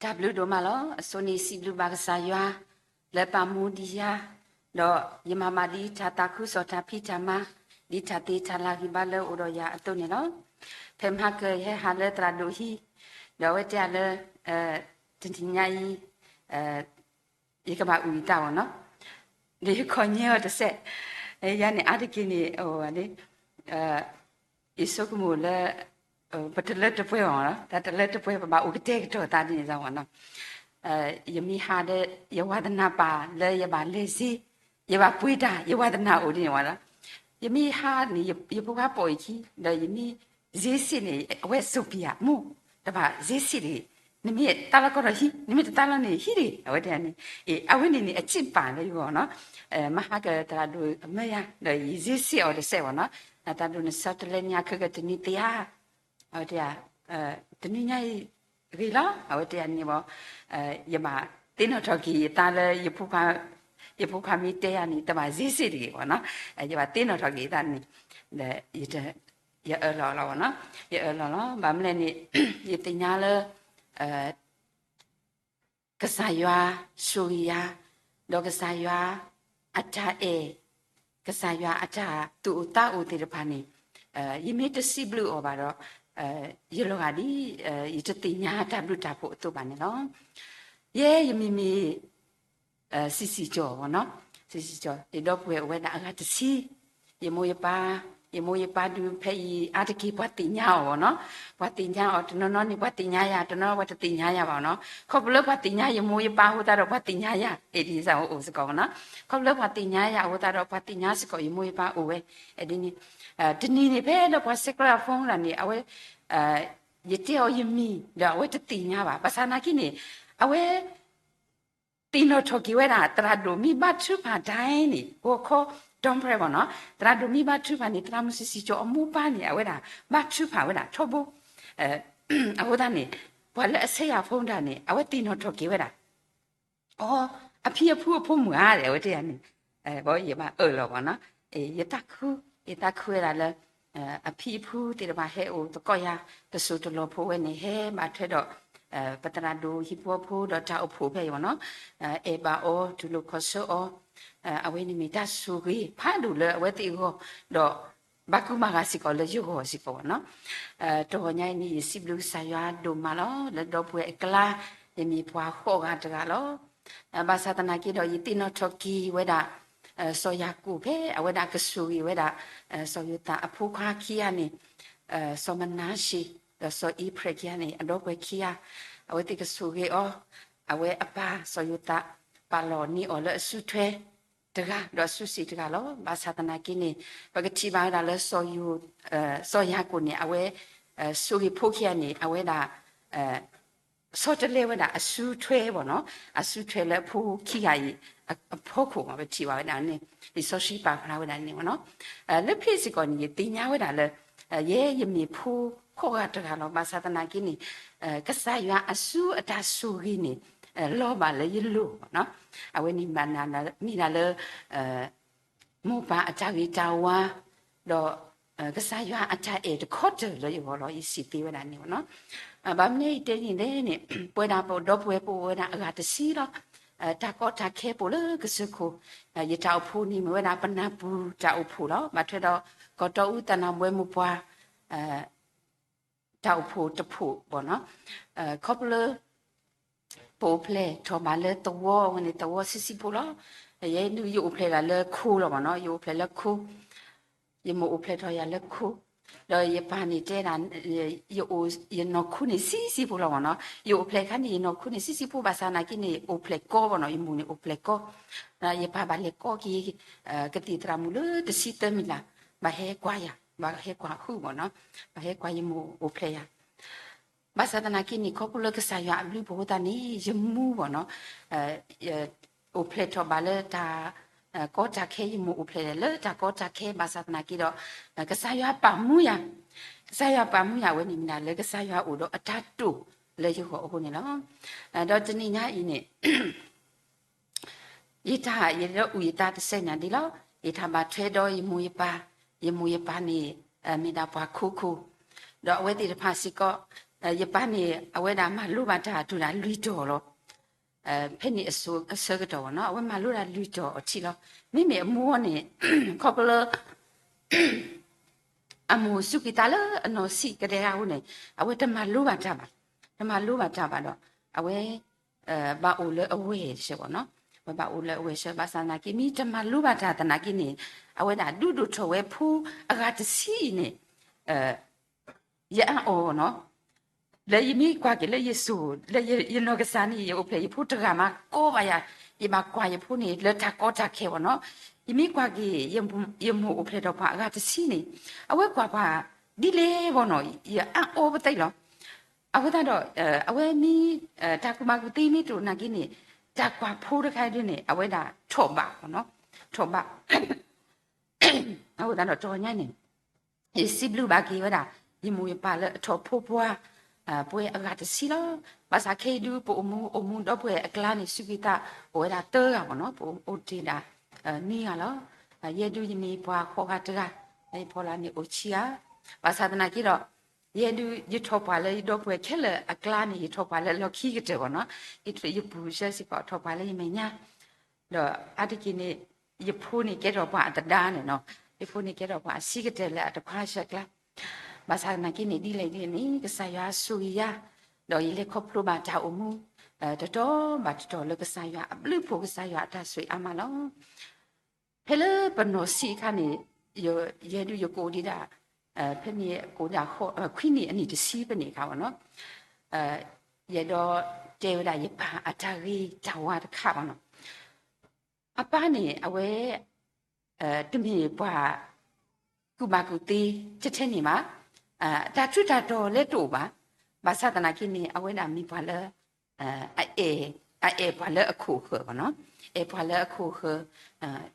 တၢ်ဘျုးဒိၣ်မးလီၤ. အဆိန့ၣ် စံးဘျုးဘၣ်ကစၢ်ယွၤ လၢပာ်မူဒံးယၤ, ဒီးယမၤဘၣ်ဒ်တၢ်သးခုကစီၣ် တၢ်ဖံးတၢ်မၤ, ဒ်တၢ်သ့တၢ်လၤဂ့ၤဘၣ်လၢအိၣ်ဒီးယၤအသိးန့ၣ်လီၤ. ဖဲမဟါကၢ ယဟဲဟးလၢသရၣ်ဒိၣ်ဟံၣ်, ဒီးအဝဲတဲယၤလၢ တနံၤညါအံၤ ယကဘၣ်အုၣ်ယသးအီၤနီၤ, ဒီးယခီၣ်ညါအီၤတစဲး, ယၤန့ၣ် အါတက့ၢ်န့ၣ် အဝဲ ယဆိကမိၣ်လၢ ပတလၢတပှဲၤဘၣ်နီၤ, တၢ်တလၢတပှဲၤ ပဘၣ်အိၣ်ကတဲာ်ကတီၤသးဒ်န့ၣ်သးဝဲနီၤ. ယမ့ၢ်ဟးဒီး ယဝါသနာပာ်လၢယဘၣ်လဲၤစ့, ယဘၣ်ပှ့ၤတၢ် ယဝါသနာအိၣ်ဒ်န့ၣ်ဝဲလီၤ. ယမ့ၢ်ဟးန့ၣ် ယဖိခွါပိာ်ယခံ, ဒီးယမ့ၢ်စ့စ့န့ၣ် အဝဲစိာ်ပယၤ မိၢ်, တဘၣ်စ့စ့တဂ့ၤ, နမ့ၢ်တၢ်လီၢ်ကီဒီးဟံး, နမ့ၢ်တတၢ်လီၢ်န့ၣ်ဟံးတဂ့ၤ, အဝဲတဲန့ၣ်, အဝဲန့ၣ်န့ၣ် အစံးပာ်လၢယဂီၢ်နီၤ. မဟါကၢ သရၣ်ဒိၣ်အမၢယၤ ဒီးယစ့စ့အီၤတစဲးဝဲနီၤ. သရၣ်ဒိၣ် နဆၢတလဲညါခဲကတနံၤသ့ဧါ, အဝဲတဲ တနံၤညါအံၤဂ့ၤလီၤ, အဝဲတဲယၤန့ၣ်ဘၣ်, ယဘၣ်သ့ၣ်နီၣ်ထီၣ်က့ၤယသးလၢ ယဖိခွါမ့ၢ်တဲယၤန့ၣ် တဘၣ်စ့စ့တဂ့ၤဘၣ်နီၤ, ယဘၣ်သ့ၣ်နီၣ်ထီၣ်က့ၤယသးန့ၣ်, ယအၢၣ်လီၤလီၤဘၣ်နီၤ, ယအၢၣ်လီၤလီၤ. ဘၣ်မနုၤလဲၣ်န့ၣ် ယသ့ၣ်ညါလၢ ကစၢ်ယွၤဆိၣ်ဂ့ၤယၤ, ဒီးကစၢ်ယွၤအတၢ်အဲၣ်, ကစၢ်ယွၤအတၢ်သူၣ်အိၣ်သးအိၣ်သ့ၣ်တဖၣ်န့ၣ်, ယမ့ၢ်တစံးဘျုးအီၤဘၣ်ဒီး ယလီၤဂာ်ဒ် ယတသ့ၣ်ညါတၢ်ဘျုးတၢ်ဖှိၣ်အသိးဘၣ်န့ၣ်လီၤ. ယဲယမံၤမ့ၢ် စံးစံးကၠီၣ်ဘၣ်နီၤ, စံးစံးကၠီၣ် ယဒီပုၢ်ဝဲၢ်အိၣ်ဝဲဒၣ်အဂၤတဆံ, ယမိၢ်ယပၢ်, ယမိၢ်ယပၢ်ဒုးဖဲအံၤ အါတက့ၢ်ပှၤသ့ၣ်ညါအီၤဘၣ်နီၤ, ပှၤသ့ၣ်ညါအီၤ တနီၤနီၤန့ၣ် ပှၤသ့ၣ်ညါယၤ, တနီၤပှၤတသ့ၣ်ညါယၤဘၣ်နီၤ. ခီဖျိလၢပှၤသ့ၣ်ညါယမိၢ်ယပၢ်အဃိသတးဒီး ပှၤသ့ၣ်ညါယၤ အဲၣ်ဒ်န့ၣ်စ့ၢ်အိၣ်စ့ၢ်ကီးဘၣ်နီၤ. ခီဖျိလၢပှၤသ့ၣ်ညါယၤအဃိသတးဒီး ပှၤသ့ၣ်ညါစ့ၢ်ကီးယမိၢ်ယပၢ်အိၣ်ဝဲ, အဲၣ်ဒ်န့ၣ်, တနံၤန့ၣ် ဖဲလၢပှၤဆဲးကျိးအ phone ဒၣ်န့ၣ် အဝဲ ယတဲအီၤယမံၤ ဒီးအဝဲတသ့ၣ်ညါဘၣ်. ဘၣ်ဆၣ်သနာ်က့န့ၣ် အဝဲ သ့ၣ်နီၣ်ထီၣ်က့ၤဝဲဒၣ် သရၣ်ဒိၣ်မ့ၢ်ဘါထုကဖၣ်တၢ်အံၤန့ၣ် ဂီၤခီ ဒီပြဲဘၣ်နီၤ, သရၣ်ဒိၣ်မ့ၢ်ဘါထုကဖၣ်န့ၣ် သရၣ်မုၣ်စံးစံးကၠီၣ်အမိၢ်ပၢ်န့ၣ် အဝဲဒၣ် ဘါထုကဖၣ်ဝဲဒၣ်ထီဘိ, အဃိသတးန့ၣ် ပှၤလၢအဆဲးယၤ phone တၢ်န့ၣ် အဝဲသ့ၣ်နီၣ်ထီၣ်က့ၤဝဲဒၣ် အိ အဖံအဖုအဖိမုၣ်ဧါ အဝဲတဲယၤန့ၣ်, ဘၣ်ယဘၣ်အၢၣ်လီၤဘၣ်နီၤ, ယသးခု, ယသးခုဝဲဒၣ်လၢ အဖံအဖုသ့ၣ်တဖၣ်ဟဲအိၣ်သကိးယၤ တစိၢ်တလီၢ်ဖိဝဲန့ၣ် ဟဲဘၣ်ထွဲဒီး ပသရၣ်ဒိၣ်ဟံၣ်ဖိဃီဖိဒီးတၢ်အိၣ်ဖှိၣ်ဖဲအံၤဘၣ်နီၤ, အဲၣ်ဘၣ်အီၤ တူၢ်လိာ်ခီၣ်ဆၢအီၤ, အဝဲန့ၣ်မ့ၢ်တၢ်ဆိၣ်ဂ့ၤဖးဒိၣ်လၢအဝဲသ့ၣ်အဂီၢ်, ဒီး ဘၣ်ကူဘၣ်ဂာ်စ့ၢ်ကီးလၢယဂီၢ်စ့ၢ်ကီးဘၣ်နီၤ. တဂီၤညါအံၤန့ၣ် ယစံးဘျုးကစၢ်ယွၤဒိၣ်မးလီၤ. လၢဒီပုၢ်ဝဲၢ်အကျါ ယမ့ၢ်ပှၤဃိးဂၤတဂၤလီၤ. ဘၣ်ဆၣ်သနာ်က့ဒီး ယသ့ၣ်နီၣ်ထီၣ်က့ၤဝဲဒၣ် စီၤယၤကိာ်ဖဲအဝဲဒၣ်ကဆိၣ်ဂ့ၤဝဲဒၣ် စီၤယိၤသးအဖိခွါခံဂၤန့ၣ်, စီၤမနၤၡ့ ဒီးစီၤအ့ဖရဲၣ်ခံဂၤန့ၣ် အဒီပုၢ်ဝဲၢ်ခံဂၤ, အဝဲသ့ၣ်ကဆိၣ်ဂ့ၤအီၤ, အဝဲအပၢ်စီၤယိၤသး ပာ်လီၤန့ၢ်အီၤလၢအစုထွဲတဂၤ ဒီးအစုစ့ၣ်တဂၤလီၤ. ဘၣ်ဆၣ်သနာ်က့န့ၣ် ပကထံၣ်ဘၣ်ဝဲဒၣ်လၢ စီၤယၤကိာ်န့ၣ် အဝဲ ဆိၣ်ဂ့ၤဖိခံဂၤန့ၣ် အဝဲဒၣ် ဆီတလဲဝဲဒၣ်အစုထွဲဘၣ်နီၤ, အစုထွဲလၢအဖိခံဂၤအံၤ အဖီခိၣ်မး ပထံၣ်ဘၣ်ဝဲဒၣ်န့ၣ် လံာ်စီဆှံပာ်ဖျါဝဲဒၣ်န့ၣ်မးနီၤ. လၢဖဲစ့ၢ်ကီးန့ၣ် ယသ့ၣ်ညါဝဲဒၣ်လၢ ယဲယမ့ၢ်ဖိဃိးဂၤတဂၤလီၤ. ဘၣ်ဆၣ်သနာ်က့န့ၣ် ကစၢ်ယွၤအစုအတၢ်ဆိၣ်ဂ့ၤန့ၣ် လီၤဘၣ်လၢယလိၤဘၣ်နီၤ. အဝဲန့ၣ်မ့ၢ်ဒၣ်လၢ မိၢ်ပၢ်အတၢ်ဂ့ၤတၢ်ဝါ ဒီး ကစၢ်ယွၤအတၢ်အဲၣ်တခီတၢၢ်လၢယဂီၢ်လီၤ. ယစံးသ့ဝဲဒၣ်န့ၣ်မးနီၤ. ဘၣ်မနုၤယတဲန့ၣ်လဲၣ်န့ၣ် ပဝဲဒၣ်ပဒီပုၢ်ဝဲၢ်ပအိၣ်ဝဲဒၣ်အဂၤတဆံလီၤ. တၢ်ကီတၢ်ခဲပအိၣ်လၢကစၢၢ်ခိၣ်, ယတၢ်အိၣ်ဖှိၣ်န့ၣ်မ့ၢ်ဝဲဒၣ်ပနၢ်ပူၤတၢ်အိၣ်ဖှိၣ်လီၤ. ဘၣ်ထွဲဒီး ကီၢ်တီအူသနၢၣ်ဘှဲမိၢ်ပှၢ် တၢ်အိၣ်ဖှိၣ်တဖှိၣ်ဘၣ်နီၤ. ခီဖျိလၢ ပအိၣ်ဖျဲၣ်ထီၣ်ဘၣ်လၢသဝီဝဲန့ၣ် သဝီဆံးဆံးဖိလီၤ. ယဲဒၣ်ယအိၣ်ဖျဲၣ်ဒၣ်လၢခိလီၤဘၣ်နီၤ, ယအိၣ်ဖျဲၣ်လၢခိ, ယမိၢ်အိၣ်ဖျဲၣ်ထီၣ်ယၤလၢခိ, ဒီးယပၢ်န့ၣ်တဲဒၣ် ယအိၣ်ယနီၢ်ခိန့ၣ်ဆံးဆံးဖိလီၤဘၣ်နီၤ. ယအိၣ်ဖျဲၣ်အခါန့ၣ် ယနီၢ်ခိန့ၣ်ဆံးဆံးဖိ ဘၣ်ဆၣ်သနာ်က့န့ၣ် အိၣ်ဖျဲၣ်ကီဘၣ်နီၤ, ယမိၢ်န့ၣ်အိၣ်ဖျဲၣ်ကီ, ယပၢ်ဘၣ်လဲၤကီက့ၤ ကသံၣ်သရၣ်မုၣ်လၢတဆံသၢမံၤလၢ်, ဘၣ်ဟဲကွၢ်ယၤ, ဘၣ်ဟဲကွၢ်ဟုၣ်ဘၣ်နီၤ, ဘၣ်ဟဲကွၢ်ယမိၢ်အိၣ်ဖျဲၣ်ယၤ ဘၣ်ဆၣ်သနာ်က့န့ၣ် ခီဖျိလၢကစၢ်ယွၤအဘျုးပအိၣ်သးန့ၣ် ယမူဘၣ်နီၤ, အိၣ်ဖျဲၣ်ထီၣ်ဘၣ်လၢတၢ်ကီတၢ်ခဲ, ယမိၢ်အိၣ်ဖျဲၣ်လၢတၢ်ကီတၢ်ခဲ ဘၣ်ဆၣ်သနာ်က့ဒီး ကစၢ်ယွၤပာ်မူယၤ, ကစၢ်ယွၤပာ်မူယၤဝဲန့ၣ်မ့ၢ်ဒၣ်လၢကစၢ်ယွၤအိၣ်ဒီးအတၢ်တိာ်လၢယဂီၢ်အဃိန့ၣ်လီၤ. ဒီးတနံၤညါအံၤန့ၣ် ယတၢ်ယလၢအုၣ်ယသးတစဲးန့ၣ်ဒ်လီၤ. ယတၢ်ဘၣ်ထွဲဒီးယမိၢ်ယပၢ်, ယမိၢ်ယပၢ်န့ၣ် မ့ၢ်ဒၣ်ပှၤခိခိၣ်, ဒီးအဝဲသ့ၣ်တဖၣ်စ့ၢ်ကီး ယပၢ်န့ၣ် အဝဲဒၣ်မၤလိဘၣ်တၢ်တုၤဒၣ်လွံၢ်တီၤလီၤ. ဖဲန့ၣ်အစိၤအဆၢကတီၢ်ဘၣ်နီၤ အဝဲမၤလိဒၣ်လွံၢ်တီၤအထံးလီၤ. မ့မ့ၢ်အမိၢ်န့ၣ် ခီဖျိလၢ အမိၢ်စူးကွံာ်သးလၢအနီၢ်ဆံးကတၢၢ်အဃိန့ၣ် အဝဲတမၤလိဘၣ်တၢ်ဘၣ်, တမၤလိဘၣ်တၢ်ဘၣ်ဒီး အဝဲ ဘၣ်အိၣ်လၢအဝဲၢ်စဲးဘၣ်နီၤ, ဝဲဘၣ်အိၣ်လၢအဝဲၢ်စဲး ဘၣ်ဆၣ်သနာ်က့ မ့ၢ်တမၤလိဘၣ်တၢ်သနာ်က့န့ၣ် အဝဲဒၣ်ဒုးဒိၣ်ထီၣ်ဝဲဖိအဂၤတဆံအံၤန့ၣ် ယအၢၣ်အီၤနီၤ လၢယမ့ၢ်ကွၢ်က့ၤလၢယစိၤ လၢယနီၢ်ကစၢ်န့ၣ် ယအိၣ်ဖျဲၣ်ယဖိတဂၤမးကီဘၣ်ယၤ, ယဘၣ်ကွၢ်ယဖိန့ၣ် လၢတၢ်ကီတၢ်ခဲဘၣ်နီၤ, ယမ့ၢ်ကွၢ်က့ၤ ယမိၢ်အိၣ်ဖျဲၣ်ဒီးပှၤအဂၤတဆံန့ၣ် အဝဲကွၢ်ပှၤဒ်လဲၣ်ဘၣ်နီၤ ယအၢၣ်အီၤပသ့ၣ်လီၤ. အဃိသတးဒီး အဝဲမ့ၢ် တၢ်ကူၣ်ဘၣ်ကူၣ်သ့မ့ၢ်တအိၣ်နာ်က့န့ၣ် တၢ်ကွၢ်ဖိတခါဒ်န့ၣ် အဝဲဒၣ်ထိးဘၣ်နီၤ, ထိးဘၣ် အဃိသတးဒီးတဂီၤညါန့ၣ် ယစံးဘျုးဘၣ်က့ၤဝဲဒၣ် ယမိၢ်ယပၢ်လၢအထိးဖိပှၤ ပှဲၤအဂၤတဆံလီၤ. ဘၣ်ဆၣ်ခဲအံၤဒုး ပအိၣ်မူအိၣ်မူဒီပုၢ်ဝဲၢ်အကျါန့ၣ် စူးကွံာ်သးအိၣ်ဝဲဒၣ်သၢဂၤဘၣ်နီၤ, ပအိၣ်တ့ၢ်ဒၣ် နွံဂၤလီၤ. ယဲဒုးယမ့ၢ်ပှၤဃိးဂၤတဂၤ, ယဖီလာ်န့ၣ်အိၣ်ဆံဂၤ, ဘၣ်ဆၣ်သနာ်က့ဒီး ယဲဒုးယထိးပှၤလၢယဒီပုၢ်ဝဲၢ်ခဲလၢာ်အကျါန့ၣ် ယထိးပှၤလၢလီၢ်ခံကတၢၢ်ဘၣ်နီၤ, ယပူၤစၢစ့ၢ်ကီး ထိးပှၤလၢယမဲာ်ညါ ဒီးအါတက့ၢ်န့ၣ် ယဖိန့ၣ်ကဲထီၣ်ပှၤအသဒါန့ၣ်နီၤ, ယဖိန့ၣ်ကဲထီၣ်ပှၤအဆံးကတၢၢ်လၢအတခွါဆၢကျါ, ဘၣ်ဆၣ်သနာ်က့န့ၣ် ဒ်လဲၣ်ဒ်လဲၣ်န့ၣ် ကစၢ်ယွၤဆိၣ်ဂ့ၤယၤ, ဒီးယလဲၤခီဖျိဘၣ်တၢ်အိၣ်မူ တတီၤဘၣ်တတီၤလၢကစၢ်ယွၤအဘျုးအဖှိၣ် ကစၢ်ယွၤအတၢ်ဆိၣ်ဂ့ၤအါမးလီၤ. ဖဲလၢပနီၢ်ဆံးအခါန့ၣ် ယဲဒုးယကအိၣ်ဒံးဒၣ် ဖဲန့ၣ်ကအိၣ်ဒၣ် ခွံနံၣ်အနံၣ်တဆံဖဲန့ၣ်အခါဘၣ်နီၤ, ယအဲၣ်ဒိးတဲဝဲဒၣ်ယပၢ်အတၢ်ဂ့ၤတၢ်ဝါတခါဘၣ်နီၤ, အပၢ်န့ၣ် အဝဲ တမ့ၢ်ပှၤ ကူၣ်ဘၣ်ကူၣ်သ့ ထဲထဲန့ၣ်ဘၣ်, တၢ်ထူးတၢ်တီၤလဲၤတအိၣ်ဘၣ်, ဘၣ်ဆၣ်သနာ်က့န့ၣ် အဝဲဒၣ်မ့ၢ်ပှၤလၢ အအဲၣ်ပှၤလၢအခိၣ်အဃၢၤဘၣ်နီၤ, အဲၣ်ပှၤလၢအခိၣ်အဃၢၤ,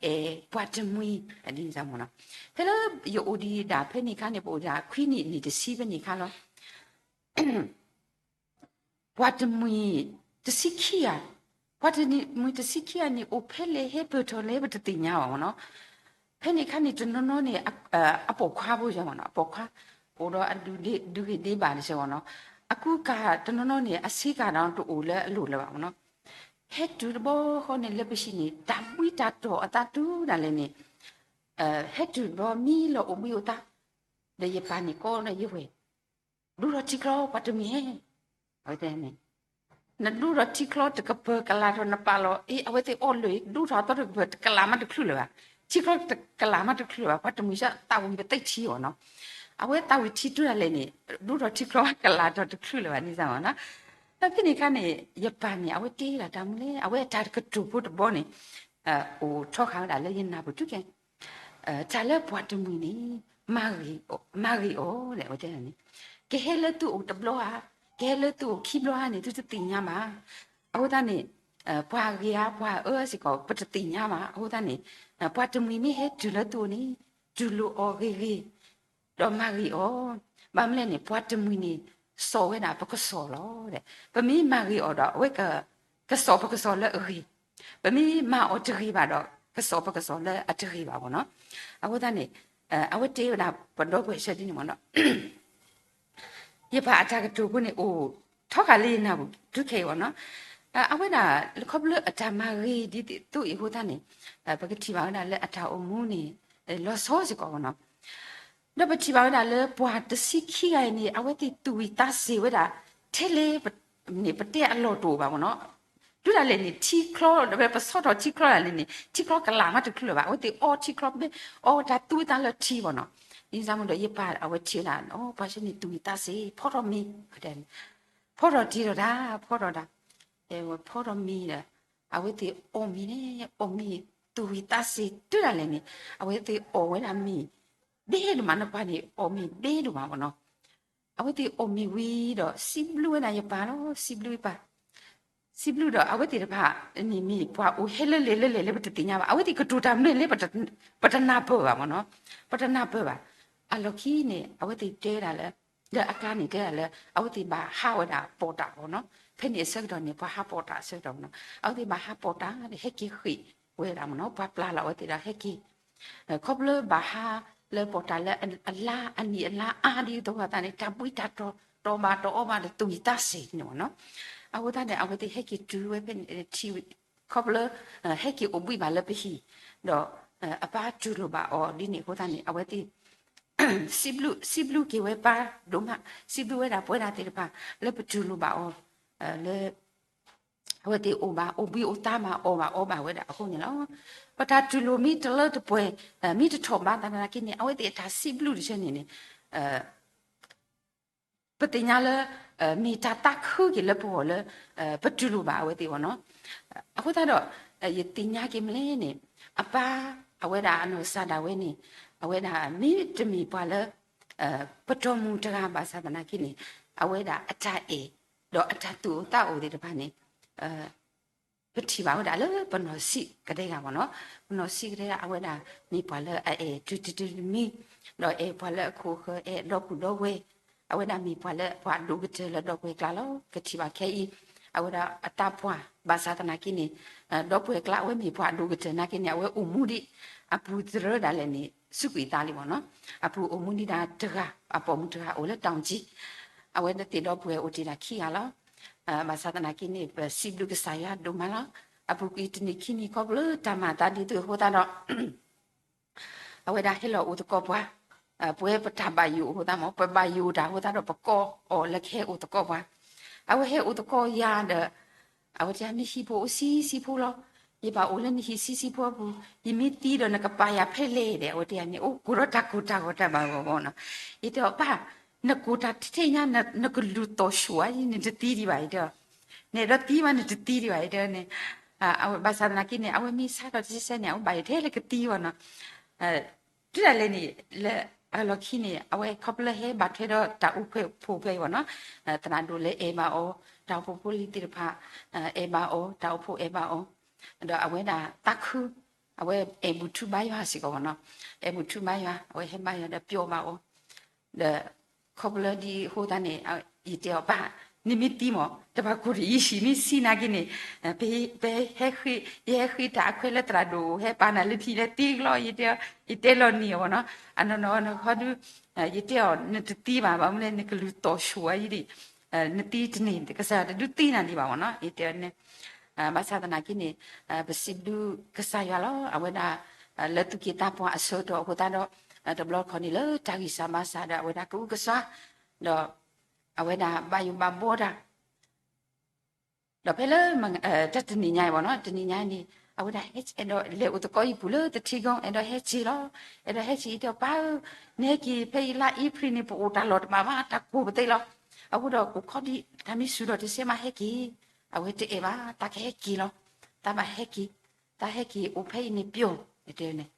အဲၣ်ပှၤတမှံၤ ဒ်န့ၣ်မ့ၢ်နီၤ, ဖဲလၢယအိၣ်ဒံးဒၣ်ဖဲန့ၣ်အခါန့ၣ် ပအိၣ်ဒၣ်ခွံနံၣ်နံၣ်တဆံဖဲန့ၣ်အခါလီၤ ပှၤတမှံၤတဆံခံဂၤ, ပှၤတမှံၤတဆံခံဂၤန့ၣ် အိၣ်ဖဲလဲၣ်ဟဲပၢၢ်ထီၣ်လဲၣ် ပတသ့ၣ်ညါဘၣ်မ့ၢ်နီၤ, ဖဲန့ၣ်အခါန့ၣ် တနီၤနီၤန့ၣ် အပိာ်ခွါဖိယဲမ့ၢ်နီၤ, အပိာ်ခွါ အိၣ်ဒီးအဒုးဂ့ၤဒ့ဘၣ်တစဲးမ့ၢ်နီၤ, အကူကၤတနီၤနီၤန့ၣ် အဆ့ကၤဒီးတအိၣ်လၢအလိၤလၢၤဘၣ်မ့ၢ်နီၤ, ဟဲတုၤတဘျီဃီန့ၣ် လၢပဟံၣ်န့ၣ် တၢ်ဘှံးတၢ်တီၤအသးတုၤဒၣ်လဲာ်န့ၣ် ဟဲတုၤတဘျီမံလီၤအိၣ်ဘှံးအိၣ်သါ, ဒီးယပၢ်န့ၣ်ကိးဒီးယဝဲၢ် ဒူထီၣ်ထံချီပှၤတမှံၤဧၢ, အဝဲတဲန့ၣ်, နဒူထီၣ်ထံချီတကပၤကလးထီၣ်နပာ်လီၤ, အ့ အဝဲသ့ၣ်အီၣ်လၢာ် ဒူထီၣ်အသီတကပၤတကလးမးတချုးလၢၤဘၣ်, ထံချီတကလးမးတချုးလၢၤဘၣ်, ပှၤတမှံၤဆၢသးဝံၤပသ့ၣ်ထံအီၤနီၤ, အဝဲသးဝံၤထံတုၤဒၣ်လဲာ်န့ၣ် ဒူထီၣ်ထံချီကလးထီၣ်တချုးလၢၤဘၣ်န့ၣ်မ့ၢ်နီၤ, ဖဲန့ၣ်အခါန့ၣ် ယပၢ်န့ၣ် အဝဲတဲဒၣ်တၢ်မနုၤလဲၣ် အဝဲအတၢ်ကတိၤဖိတဘီန့ၣ် အိၣ်ထီဃာ်ဝဲဒၣ်လၢယနၢ်ပူၤတုၤခဲ တၢ်လၢပှၤတမှံၤန့ၣ် မၤဂ့ၤအီၤ, မၤဂ့ၤအီၤ အဝဲတဲန့ၣ်, ကဟဲလၢသုအိၣ်တဘျီဧါ, ကဟဲလၢသုအိၣ်ခံဘျီဧါန့ၣ် သုတသ့ၣ်ညါဘၣ်. အဃိသတးန့ၣ် ပှၤဂ့ၤဧါ ပှၤအၢစ့ၢ်ကီး ပတသ့ၣ်ညါဘၣ်. အဃိသတးန့ၣ် ပှၤတမှံၤမ့ၢ်ဟဲတုၤလၢသုအိၣ်န့ၣ် တူၢ်လိာ်အီၤဂ့ၤဂ့ၤ ဒီးမၤဂ့ၤအီၤ. ဘၣ်မနုၤလဲၣ်န့ၣ် ပှၤတမှံၤန့ၣ် စိာ်ဝဲဒၣ်ပကစီၣ်လီၤ. ပမ့ၢ်မၤဂ့ၤအီၤဒီး အဝဲက ကစီၣ်ပကစီၣ်လၢအဂ့ၤ, ပမ့ၢ်မၤအီၤတဂ့ၤဘၣ်ဒီး ကစီၣ်ပကစီၣ်လၢအတဂ့ၤဘၣ်မ့ၢ်နီၤ. အဃိသတးန့ၣ် အဝဲတဲဝဲဒၣ်ပဒီပုၢ်ဝဲၢ်ဆၢဒ်န့ၣ်မ့ၢ်နီၤ ယပၢ်အတၢ်ကတိၤဖိန့ၣ် အိၣ်ထီဃာ်လၢယနၢ်ပူၤတုၤခဲအံၤမ့ၢ်နီၤ. အဝဲဒၣ် ခီဖျိလၢအတၢ်မၤဂ့ၤဒ်သိးအံၤအဃိသတးန့ၣ် ပကထံၣ်ဘၣ်ဝဲဒၣ်လၢအတၢ်အိၣ်မူန့ၣ် လီၤဆီစ့ၢ်ကီးမ့ၢ်နီၤ. ဒီးပထံၣ်ဘၣ်ဝဲဒၣ်လၢပှၤတဆံခံဂၤအံၤန့ၣ် အဝဲသ့ၣ်သူၣ်ဝံၣ်သးစ့ၤဝဲဒၣ် ထဲလဲၣ်န့ၣ် ပတဲအလီၢ်တအိၣ်ဘၣ်မ့ၢ်နီၤ. တုၤဒၣ်လဲာ်န့ၣ် ထံချီ ပဆီထီၣ်ထံချီဒၣ်လဲာ်န့ၣ် ထံချီကလးမးတချုးလၢၤဘၣ်. အဝဲသ့ၣ်အီထံချီ အီဝဲတၢ်သူဝဲတၢ်လၢထံဘၣ်နီၤ. ဒ်န့ၣ်မ့ၢ်ဒီး ယပၢ်အဝဲထံၣ်ဝဲဒၣ် ပှၤဆၢန့ၣ်သူၣ်ဝံၣ်သးစ့ၤ ဖီထီၣ်မ့ၤ ဖီထီၣ်တ့ၢ်ဒီးတၢ် ဖီထီၣ်တၢ် ဖီထီၣ်မ့ၤဒီး အဝဲသ့ၣ်အီၣ်မ့ၤန့ၣ် အီၣ်မ့ၤ သူၣ်ဝံၣ်သးစ့ၤတုၤဒၣ်လဲာ်န့ၣ် အဝဲသ့ၣ်အီၣ်ဝဲဒၣ်မ့ၤ ဒ့ဒိၣ်မး နကွၢ်န့ၣ် အီၣ်မ့ၤဒ့ဒိၣ်မးမ့ၢ်နီၤ. အဝဲသ့ၣ်အီၣ်မ့ၤဝံၤဒီး စံးဘျုးဝဲဒၣ်ယပၢ်လီၤ စံးဘျုးယပၢ် စံးဘျုးဒီး အဝဲသ့ၣ်တဖၣ်န့ၣ်မ့ၢ်ပှၤအိၣ်ဟဲလၢလဲၣ်လၢလဲၣ်လၢပတသ့ၣ်ညါဘၣ်. အဝဲသ့ၣ်ကတိၤတၢ်မနုၤလဲၣ် ပတနၢ်ပၢၢ်ဘၣ်မ့ၢ်နီၤ. ပတနၢ်ပၢၢ်ဘၣ်. အလီၢ်ခံန့ၣ် အဝဲသ့ၣ်တဲဝဲဒၣ်လၢ လၢအကျါန့ၣ်တဲဒၣ်လၢ အဝဲသ့ၣ်ဘၣ်ဟးဝဲဒၣ်ပိာ်တၢ်မ့ၢ်နီၤ. ဖဲန့ၣ်အဆၢကတီၢ်န့ၣ် ပှၤဟးပိာ်တၢ်အဆၢကတီၢ်မ့ၢ်နီၤ. အဝဲသ့ၣ်ဘၣ်ဟးပိာ်တၢ်ဒီး ဟဲက့ၤဃ့ၢ်ဝဲဒၣ်မ့ၢ်နီၤ. ပှၤပျၢ်လီၤအဝဲသ့ၣ်ဒီးဟဲက့ၤ ခီဖျိဘၣ်ဟးလၢပိာ်တၢ်လၢအလါအနံၣ်အလါအါဒ်သိးအသးန့ၣ် တၢ်ဘှံးတၢ်တီၤ တအီၣ်ဘၣ်တအီဘၣ်ဒီးသူၣ်ဝံၤသးစဲၤန့ၣ်မ့ၢ်နီၤ. အဃိသတးန့ၣ် အဝဲသ့ၣ်ဟဲက့ၤတုၤဝဲဖဲန့ၣ် ထံၣ်ဝဲ ခီဖျိလၢ ဟဲက့ၤအိၣ်ဘှံးဘၣ်လၢပဟံၣ်, ဒီး အပၢ်တူၢ်လိာ်ဘၣ်အီၤဒ်န့ၣ်အဃိသတးန့ၣ် အဝဲသ့ၣ် စံးဘျုး စံးဘျုးက့ၤဝဲပၢ်ဒိၣ်မး, စံးဘျုးဝဲဒၣ်ပဝဲဒၣ်သ့ၣ်တဖၣ် လၢပတူၢ်လိာ်ဘၣ်အီၤ လၢ အဝဲသ့ၣ်အိၣ်ဘၣ် အိၣ်ဘှံးအိၣ်သါမး အီၣ်ဘၣ်အီဘၣ်ဝဲဒၣ်အဃိန့ၣ်လီၤ. ပတၢ်တူၢ်လိာ်မ့ၢ်တလၢတပှဲၤ မ့ၢ်တထီၣ်ဘးသနာ်က့န့ၣ် အဝဲသ့ၣ်အတၢ်စံးဘျုးတဆၢန့ၣ်န့ၣ် ပသ့ၣ်ညါလၢ မ့ၢ်တၢ်သးခုက့ၤလၢပဂီၢ်လၢ ပတူၢ်လိာ်ဘၣ်အဝဲသ့ၣ်အီၤနီၤ. အဃိသတးဒီး ယသ့ၣ်ညါက့ၤမ့ၢ်လဲၣ်န့ၣ် အပၢ် အဝဲဒၣ်အနီၢ်ကစၢ်ဒၣ်ဝဲန့ၣ် အဝဲဒၣ်မ့တမ့ၢ်ပှၤလၢ ပတီၢ်မုၢ်တဂၤဘၣ်ဆၣ်သနာ်က့န့ၣ် အဝဲဒၣ်အတၢ်အဲၣ် ဒီးအတၢ်သူၣ်အိၣ်သးအိၣ်သ့ၣ်တဖၣ်န့ၣ် ပထံၣ်ဘၣ်ဝဲဒၣ်လၢပနီၢ်ဆံးကတဲဂၤမ့ၢ်နီၤ. ပနီၢ်ဆံးကတဲဂၤ အဝဲဒၣ်မ့ၢ်ပှၤလၢအအဲၣ်တုၤတမံၤ, ဒီးအဲၣ်ပှၤလၢအခိၣ်ဃၢၤ အဲၣ်ဒီပုၢ်ဒီဝဲၢ်, အဝဲဒၣ်မ့ၢ်ပှၤလၢပှၤဒိၣ်ကတၢၢ်လၢဒီပုၢ်ဝဲၢ်ကျါလီၤ. ကထံၣ်ဘၣ်ခဲအံၤ အဝဲဒၣ်အသးပှၢ်ဘၣ်ဆၣ်သနာ်က့န့ၣ် ဒီပုၢ်ဝဲၢ်ကျါအဝဲမ့ၢ်ပှၤဒိၣ်ကတၢၢ်နာ်က့န့ၣ် အဝဲအိၣ်မူဒံး အပူၤသရၢဒၣ်လဲာ်န့ၣ် စူးကွံာ်သးလံမ့ၢ်နီၤ. အပူၤအိၣ်မူဒံးဒၣ်တဂၤ အပိာ်မုၣ်တဂၤအိၣ်လၢတၢ်အိၣ်ကံ အဝဲသ့ၣ်ဒီပုၢ်ဝဲၢ်အိၣ်တ့ၢ်ဒၣ်ခံဂၤလီၤ. ဘၣ်ဆၣ်သနာ်က့န့ၣ် ပစံးဘျုးကစၢ်ယွၤဒိၣ်မးလီၤ. အပူၤကွံာ်တနံၤခံနံၤခီဖျိလၢတၢ်မၤသးဒ်သိးအဃိသတးဒီး အဝဲဒၣ်ဟဲလီၤအိၣ်သကိးပှၤ, ပဝဲပတၢ်ဘၣ်ယိၣ်အဃိသတးမ့ၢ် ပဘၣ်ယိၣ်တၢ်အဃိသတးဒီး ပကိးအီၤလၢကဟဲအိၣ်သကိးပှၤ, အဝဲဟဲအိၣ်သကိးယၤဒီး အဝဲတဲ မ့ၢ်ဟံၣ်ဖိအိၣ်ဆံးဆံးဖိလီၤ, ယဘၣ်အိၣ်လၢနဟံၣ်ဆံးဆံးဖိအပူၤ, ယမ့ၢ်သံဒီးနကပာ်ယၤဖဲလဲၣ်ဒီး အဝဲတဲန့ၣ် အိၣ်ကိးဒီးတၢ်ကိၢ်တၢ်ဂီၤတၢ်ဘၣ်ဂီၢ်ဂီၢ်နီၤ. ယတဲအီၤ ပၢ်, နကိၢ်တၢ်ထဲညါ နကလူၤသီၣ်ဆူၣ်ဧါ နတသံဒံးဘၣ် ယတဲအီၤ, နအဲၣ်ဒိးသံမး နတသံဒံးဘၣ် ယတဲန့ၣ်, ဘၣ်ဆၣ်သနာ်က့န့ၣ် အဝဲမ့ၢ်ဆါထီၣ်တစဲးစဲးန့ၣ် အဝဲဘၣ်ယိၣ်ထဲလၢကသံအီၤနီၤ. တုၤဒၣ်လဲာ်န့ၣ် လၢအလီၢ်ခံန့ၣ် အဝဲခီဖျိလၢဟဲဘၣ်ထွဲဒီးတၢ်အိၣ်ဖှိၣ်ဖိဖဲအံၤမ့ၢ်နီၤ, သရၣ်ဒိၣ်လၢအဲၣ်ဘၣ်အီၤ, တၢ်အိၣ်ဖှိၣ်ဖိလံၤသ့ၣ်တဖၣ် အဲၣ်ဘၣ်အီၤ, တၢ်အိၣ်ဖှိၣ်အဲၣ်ဘၣ်အီၤ, ဒီးအဝဲဒၣ်သးခု, အဝဲအဲၣ်ဘူၣ်ထူဘါယွၤစ့ၢ်ကီးမ့ၢ်နီၤ, အဲၣ်ဘူၣ်ထူဘါယွၤ အဝဲဟဲဘါယွၤဒီးပျီဘၣ်အီၤ, ဒီး ခီဖျိလၢဒ်အဃိသတးန့ၣ် ယတဲအီၤ ပၢ်, နမ့ၢ်သံမ့ၢ် တဘၣ်ကိၢ်တယံာ်ဆံး မ့ၢ်ဆံးနာ်က့န့ၣ် ပဟဲဃ့, ယဟဲဃ့တၢ်အခွဲးလၢသရၣ်ဒိၣ် ဟဲပာ်နၤလၢဖံးလဲၣ်သံကလီ ယတဲ, ယတဲလီၤနံၤအီၤမ့ၢ်နီၤ, အနီၢ်နီၢ်ခီဒု ယတဲအီၤ နတသံဘၣ် ဘၣ်မနုၤလဲၣ် နကလူၤသီၣ်ဆူၣ်ဝဲအံၤဒံး, နသံတန့ၢ် ကစၢ်ယွၤတဒုးသံနၤဒံးဘၣ်မ့ၢ်နီၤ, ယတဲန့ၣ် ဘၣ်ဆၣ်သနာ်က့န့ၣ် ပစံးဘျုးကစၢ်ယွၤလီၤ အဝဲဒၣ် လၢသူၣ်က့ၣ်သးပှၢ်အဆၢကတီၢ်အဃိသတးဒီး တဘျီတခီၣ်န့ၣ်လၢတၢ်ဂံၢ်စၢ်ဘါစၢ်ဒီး အဝဲဒၣ်ကအုကစွါ ဒီး အဝဲဒၣ်ဘၣ်ယိၣ်ဘၣ်ဘှီတၢ် ဒီးဖဲလၢ တၢ်တနံၤညါအံၤမ့ၢ်နီၤ တနံၤညါအံၤန့ၣ် အဝဲဒၣ်အဲၣ်ဒိးလဲၤအိၣ်သကိးအံၤပူၤလၢသထံကီၢ် အဲၣ်ဒိးဟဲက့ၤလီၤ, အဲၣ်ဒိးဟဲက့ၤအံၤတဲအီၤ ပၢ်ဧၢ, နဟဲက့ၤဖဲအံၤလါအ့ဖြ့ၣ်န့ၣ် ပအိၣ်တၢ်လီၢ်တဘၣ်ဘၣ် တၢ်ကိၢ်ပသ့လီၤ, အဃိဒီးအိၣ်ခိးဒံး တၢ်မ့ၢ်စူၤဒီးတစဲးမးဟဲက့ၤ, အဝဲတအဲၣ်ဘၣ် တၢ်ကဟဲက့ၤလီၤ, တၢ်ဘၣ်ဟဲက့ၤ, တၢ်ဟဲက့ၤအိၣ်ဖဲအံၤန့ၣ်ပျီၢ် တဲန့ၣ်,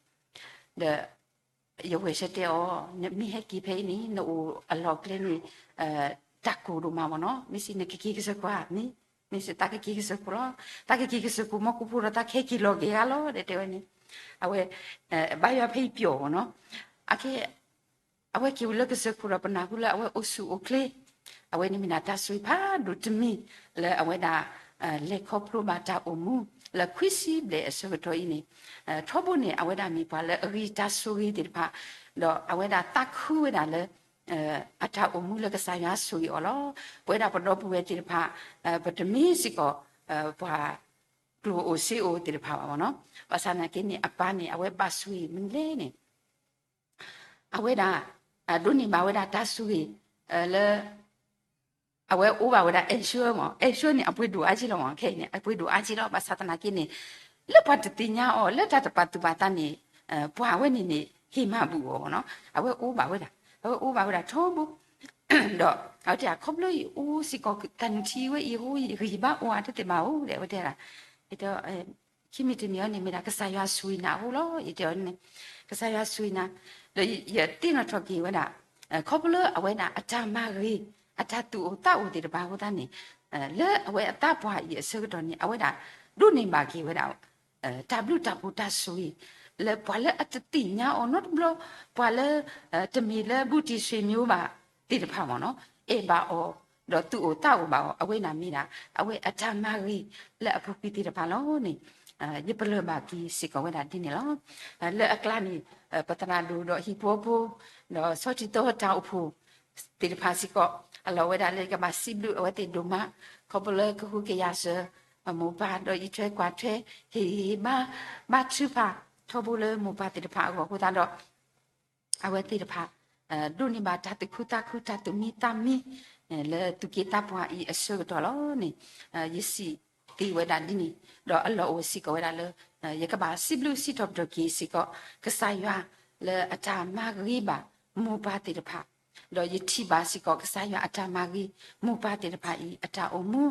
ဒီး ယဝဲၢ်ဆၢတဲအီၤ နမ့ၢ်ဟဲက့ၤဖဲအံၤန့ၣ် နအိၣ်အလီၢ်ကျဲန့ၣ် တၢ်ကိၢ်ဒိၣ်မးမ့ၢ်နီၤ, မ့ၢ်စံးနကက့ၤကစၢၢ်ခိၣ်ဧါန့ၣ်, မ့ၢ်စံးတၢ်ကက့ၤကစၢၢ်ခိၣ်လီၤ, တၢ်ကက့ၤကစၢၢ်ခိၣ် မ့ၢ်ကိၢ်ဖိဒီးတၢ်ကဟဲက့ၤလီၤက့ၤဧါလီၤ တဲဝဲန့ၣ်, အဝဲ ဘါယွၤဖဲအံၤပျီၢ်မ့ၢ်နီၤ, အခဲ အဝဲက့ၤအိၣ်လၢကစၢၢ်ခိၣ်ဒီးပနၢ်ဟူလၢအဝဲအိၣ်ဆူၣ်အိၣ်ချ့, အဝဲန့ၣ်မ့ၢ်ဒၣ်တၢ်ဆိၣ်ဂ့ၤဖးဒိၣ်တမံၤ လၢအဝဲဒၣ် လဲၤခီဖျိဘၣ်တၢ်အိၣ်မူ လၢခွံဆံဘျဲၣ်အဆၢကတီၢ်အံၤန့ၣ်, ထီဘိန့ၣ် အဝဲဒၣ်မ့ၢ်ပှၤလၢအဂံၢ်တၢ်ဆိၣ်ဂ့ၤသ့ၣ်တဖၣ်, ဒီးအဝဲဒၣ်သးခုဝဲဒၣ်လၢ အတၢ်အိၣ်မူလၢကစၢ်ယွၤဆိၣ်ဂ့ၤအီၤလီၤ. ပဝဲဒၣ်ပဒီပုၢ်ဝဲၢ်သ့ၣ်တဖၣ် ပတမ့ၢ်စ့ၢ်ကီး ပှၤကျိၣ်အိၣ်စ့အိၣ်သ့ၣ်တဖၣ်ဘၣ်မ့ၢ်နီၤ, ဘၣ်ဆၣ်သနာ်က့န့ၣ် အပၢ်န့ၣ် အဝဲဘၣ်ဆိၣ်ဂ့ၤမနုၤလဲၣ်န့ၣ် အဝဲဒၣ် ဒိးန့ၢ်ဘၣ်ဝဲဒၣ်တၢ်ဆိၣ်ဂ့ၤ လၢ အဝဲအိၣ်ဘၣ်ဝဲဒၣ် insurance မ့ၢ် insurance န့ၣ် အပှ့ၤဒိၣ်အါက့လီၤမ့ၢ် ခဲအံၤန့ၣ် အပှ့ၤဒိၣ်အါက့လီၤ. ဘၣ်ဆၣ်သနာ်က့န့ၣ် လၢပှၤတသ့ၣ်ညါအီၤ လၢတၢ်တပာ်သူၣ်ပာ်သးန့ၣ် ပှၤအဝဲန့ၣ်န့ၣ် ဟ့ၣ်မၤဘူၣ်အီၤမ့ၢ်နီၤ, အဝဲအိၣ်ဘၣ်ဝဲဒၣ် အဝဲအိၣ်ဘၣ်ဝဲဒၣ်ထီဘိ ဒီး အဝဲတဲ ခီဖျိယအိၣ်စ့ၢ်ကီးတၢ်နုၢ်ထံဝဲအံၤအဃိ ယဂံၢ်ဘါအိၣ်ဧါတသ့ၣ်မးဧိၤ ဒီး အဝဲတဲဒၣ် ယတဲ ခံမံၤတမံၤအံၤန့ၣ် မ့ၢ်ဒၣ်ကစၢ်ယွၤဆိၣ်ဂ့ၤနၤအဃိလီၤ. ယတဲအီၤန့ၣ် ကစၢ်ယွၤဆိၣ်ဂ့ၤနၤ ဒီးယသ့ၣ်နီၣ်ထီၣ်က့ၤဝဲဒၣ် ခီဖျိလၢအဝဲဒၣ်အတၢ်မၤဂ့ၤ အတၢ်သူၣ်အိၣ်သးအိၣ်သ့ၣ်တဖၣ်အဃိသတးန့ၣ် လၢအဝဲအသးပှၢ်အံၤအဆၢကတီၢ်န့ၣ် အဝဲဒၣ်ဒိးန့ၢ်ဘၣ်က့ၤဝဲဒၣ် တၢ်ဘျုးတၢ်ဖှိၣ်တၢ်ဆိၣ်ဂ့ၤ လၢပှၤလၢအတသ့ၣ်ညါအီၤနီတဘျီ ပှၤလၢ တမ့ၢ်လၢဘူးတံၢ်ဆ့မိဘၣ်သ့ၣ်တဖၣ်မ့ၢ်နီၤ အဲၣ်ဘၣ်အီၤ ဒီးသူၣ်အိၣ်သးအိၣ်ဘၣ်အီၤ အဝဲန့ၣ်မ့ၢ်ဒၣ် အဝဲအတၢ်မၤဂ့ၤလၢအပူၤကွံာ်သ့ၣ်တဖၣ်လီၤန့ၣ် ယပလၢၢ်ဘၣ်က့ၤစ့ၢ်ကီးဝဲဒၣ်ဒ်န့ၣ်လီၤ. လၢအကျါန့ၣ် ပသရၣ်ဒိၣ်ဒီးဟံၣ်ဖိဖိ ဒီးဆီထံသီတၢ်အိၣ်ဖှိၣ်သ့ၣ်တဖၣ်စ့ၢ်ကီး အလီၢ်ဝဲဒၣ်လၢယကဘၣ်စံးဘျုးအဝဲသ့ၣ်ဒိၣ်မး ခီဖျိလၢကဟုကယာ်စၢၤ မိၢ်ပၢ် ဒီးအံးထွဲကွၢ်ထွဲ ဟ့ၣ်ဂံၢ်ဟ့ၣ်ဘါ ဘါထုကဖၣ် ထီဘိလၢမိၢ်ပၢ်သ့ၣ်တဖၣ်အဂီၢ်အဃိသတးဒီး အဝဲသ့ၣ်တဖၣ် ဒိးန့ၢ်ဘၣ်တၢ်သူၣ်ခုသးခု တၢ်သူၣ်မံသးမံ လၢသူၣ်က့သးပှၢ်အံၤအဆၢကတီၢ်လီၤန့ၣ် ယစံးသ့ဝဲဒၣ်ဒ်န့ၣ် ဒီးအလီၢ်အိၣ်စ့ၢ်ကီးဝဲဒၣ်လၢ ယကဘၣ်စံးဘျုးစံးထီၣ်ပတြၢၤက့ၤစ့ၢ်ကီး ကစၢ်ယွၤလၢအတၢ်မၤဂ့ၤဘၣ်မိၢ်ပၢ်သ့ၣ်တဖၣ် ဒီးယထံၣ်ဘၣ်စ့ၢ်ကီးကစၢ်ယွၤအတၢ်မၤဂ့ၤ မိၢ်ပၢ်သ့ၣ်တဖၣ်အံၤ အတၢ်အိၣ်မူ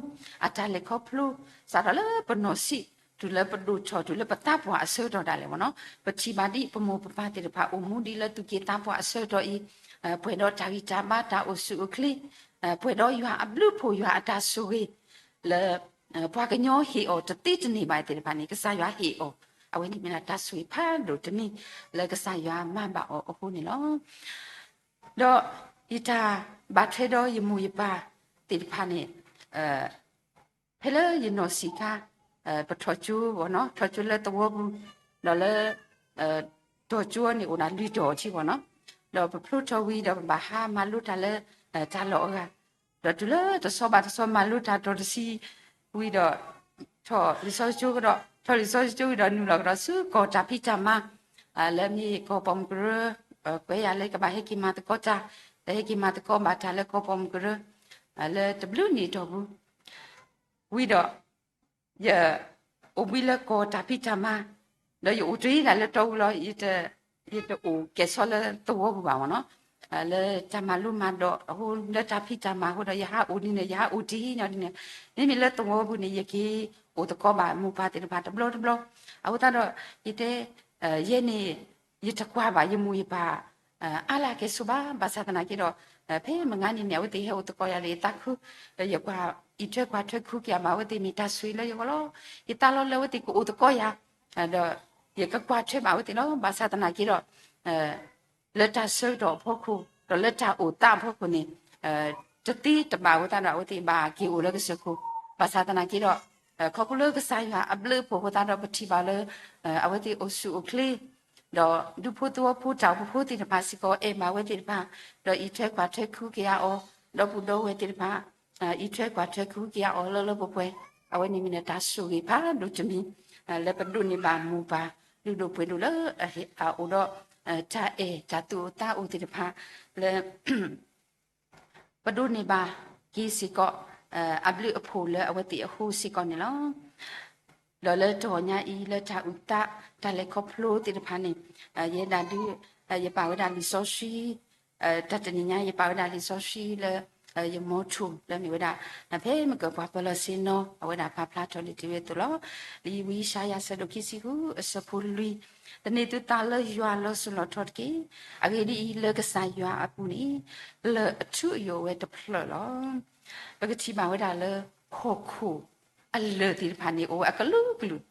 အတၢ်လဲၤခီဖျိ စးထီၣ်လၢပနီၢ်ဆံး တုၤလၢပဒိၣ်ထီၣ် တုၤလၢပသးပှၢ်အဆၢကတီၢ်ဒၣ်လဲာ်မ့ၢ်နီၤ ပထံၣ်ဘၣ်ဒ်ပမိၢ်ပပၢ်သ့ၣ်တဖၣ်အိၣ်မူဒ်လၢသူၣ်က့သးပှၢ်အဆၢကတီၢ်အံၤ ပှဲၤဒီးတၢ်ဂံၢ်တၢ်ဘါ တၢ်အိၣ်ဆူၣ်အိၣ်ချ့ ပှဲၤဒီးယွၤအဘျုးအဖှိၣ် ယွၤအတၢ်ဆိၣ်ဂ့ၤ လၢ ပှၤကညီဟ့ၣ်အီၤတသ့တန့ၢ်ဘၣ်သ့ၣ်တဖၣ်န့ၣ် ကစၢ်ယွၤဟ့ၣ်အီၤ အဝဲန့ၣ်မ့ၢ်ဒၣ်တၢ်ဆိၣ်ဂ့ၤဖးဒိၣ်တမံၤ လၢကစၢ်ယွၤမၤဘၣ်အီၤအဃိန့ၣ်လီၤ. ဒီးယတၢ်ဘၣ်ထွဲဒီးယမိၢ်ယပၢ်သ့ၣ်တဖၣ်န့ၣ် ဖဲလၢယနီၢ်ဆံးခါ ပထီၣ်ကၠိ ထီၣ်ကၠိလၢသဝီပူၤ ဒီးလၢ တီၤကၠိန့ၣ်အိၣ်ဒၣ်လွံၢ်တီၤထံဘၣ်နီၤ ဒီးပဖျိထီၣ်ဝံၤဒီးပဘၣ်ဟးမၤလိတၢ်လၢ တၢ်လီၢ်အဂၤ ဒီးတုၤလၢတဆီဘၣ်တဆီမၤလိတၢ်တီၤတဆံဝံၤဒီး ထီၣ်လံာ်စီဆှံကဒီး ထီၣ်လံာ်စီဆှံကၠိဝံၤဒီးနုာ်လီၤကဒီးဆူကီၢ်တၢ်ဖံးတၢ်မၤ လၢမ့ၢ်ကီၢ်ပိာ်မုၣ်ကရၢ ကွဲးယၤလၢကဘၣ်ဟဲက့ၤမၤသကိးတၢ် ဒီးဟဲက့ၤမၤသကိးဘၣ်တၢ်လၢကီၢ်ပိာ်မုၣ်ကရၢ လၢတဘျုးနံၣ်အတီၢ်ပူၤ ဝံၤဒီး ယအိၣ်ဘှံးလၢကီၢ်တၢ်ဖံးတၢ်မၤ ဒီးယအိၣ်တ့ၢ်ဒၣ်လၢတီအူလီၤ ယတအိၣ်ကဲးဆီလၢသဝီပူၤဘၣ်မ့ၢ်နီၤ လၢတၢ်မၤလိမၤဒိးအဃိ လၢတၢ်ဖံးတၢ်မၤအဃိဒီး ယဟးအိၣ်ဒ်န့ၣ် ယဟးအိၣ်တ့ၢ်ညီဒ်န့ၣ် မ့မ့ၢ်လၢသဝီပူၤန့ၣ် ယက့ၤအိၣ်သကိးဘၣ်မိၢ်ပၢ်သ့ၣ်တဖၣ်တဘျီတဘျီ အဃိသတးဒီး ယတဲ ယဲန့ၣ် ယတကွၢ်ဘၣ်ယမိၢ်ယပၢ် အါလၢကဲဆိဘၣ် ဘၣ်ဆၣ်သနာ်က့ဒီး ဖဲမုၢ်ဂၤန့ၣ်န့ၣ် အဝဲသ့ၣ်ဟဲအိၣ်သကိးယၤဒီးယသးခု ဒီးယကွၢ်အံးထွဲကွၢ်ထွဲကဟုကယာ်ဘၣ်အဝဲသ့ၣ်မ့ၢ်တၢ်ဆိၣ်ဂ့ၤလၢယဂီၢ်လီၤ. ယသးလီလၢအဝဲသ့ၣ်ကအိၣ်သကိးယၤ ဒီးယကကွၢ်ထွဲဘၣ်အဝဲသ့ၣ်လီၤ. ဘၣ်ဆၣ်သနာ်က့ဒီး လၢတၢ်ဆၢကတီၢ်အဖီခိၣ် ဒီးလၢတၢ်အိၣ်သးအဖီခိၣ်န့ၣ် တသ့တဘၣ်အဃိသတးဒီး အဝဲသ့ၣ်ဘၣ်က့ၤအိၣ်လၢကစၢၢ်ခိၣ် ဘၣ်ဆၣ်သနာ်က့ဒီး ခီဖျိလၢကစၢ်ယွၤအဘျုးအဖှိၣ်အဃိသတးဒီး ပထံၣ်ဘၣ်လၢ အဝဲသ့ၣ်အိၣ်ဆူၣ်အိၣ်ချ့ ဒီးဒူဖိသဝီဖိတၢ်အိၣ်ဖှိၣ်ဖိသ့ၣ်တဖၣ်စ့ၢ်ကီး အဲၣ်ဘၣ်ဝဲသ့ၣ်တဖၣ် ဒီးအံးထွဲကွၢ်ထွဲကဟုကယာ်အီၤ ဒီပုၢ်ဒီဝဲၢ်သ့ၣ်တဖၣ် အံးထွဲကွၢ်ထွဲကဟုကယာ်အီၤလၢလၢပှဲၤပှဲၤ အဝဲန့ၣ်မ့ၢ်ဒၣ်တၢ်ဆိၣ်ဂ့ၤဖးဒိၣ်တမံၤ လၢပဒိးန့ၢ်ဘၣ်မိၢ်ပၢ် လုၢ်ဒိၣ်ပှ့ၤဒိၣ်လၢ အအိၣ်ဒီး တၢ်အဲၣ်တၢ်သူၣ်အိၣ်သးအိၣ်သ့ၣ်တဖၣ် လၢ ပဒိးန့ၢ်ဘၣ်က့ၤစ့ၢ်ကီး အဘျုးအဖှိၣ်လၢအဝဲသ့ၣ်အဃိစ့ၢ်ကီးန့ၣ်လီၤ. ဒီးလၢတဂီၤညါအံၤ လၢတၢ်အုၣ်သး တၢ်လဲၤခီဖျိသ့ၣ်တဖၣ်န့ၣ် ယဲဒၣ်ဒုး ယပာ်ဝဲဒၣ်လံာ်စီဆှံ တၢ်တနံၤညါ ယပာ်ဝဲဒၣ်လံာ်စီဆှံလၢ ယမီထိၣ်လၢမ့ၢ်ဝဲဒၣ် ဖဲမ့ၢ်ကပှၤပၢၤလီၢ်ဆ့ၣ်နီၤ အဝဲဒၣ်ပာ်ဖျါထီၣ်လံာ်တ့ၢ်ဝဲအသိးလီၤ. လံာ်ဝံယၡါယၤ အဆၢဒိၣ်ခံဆံဃု အဆၢဖိလွံၢ်, သန့ၤသုသးလၢယွၤလီၤစိၤလီၤထီတက့ၢ်. အဂ့ၢ်ဒ်အံၤ, လၢကစၢ်ယွၤအပူၤန့ၣ် လၢၢ်အထူအယိာ်ဝဲတဖျၢၣ်လီၤ. ပကထံၣ်ဘၣ်ဝဲဒၣ်လၢ ဟီၣ်ခိၣ်အလၢၢ်သ့ၣ်တဖၣ်န့ၣ် အိၣ်ဝဲအကလုာ်ကလုာ်,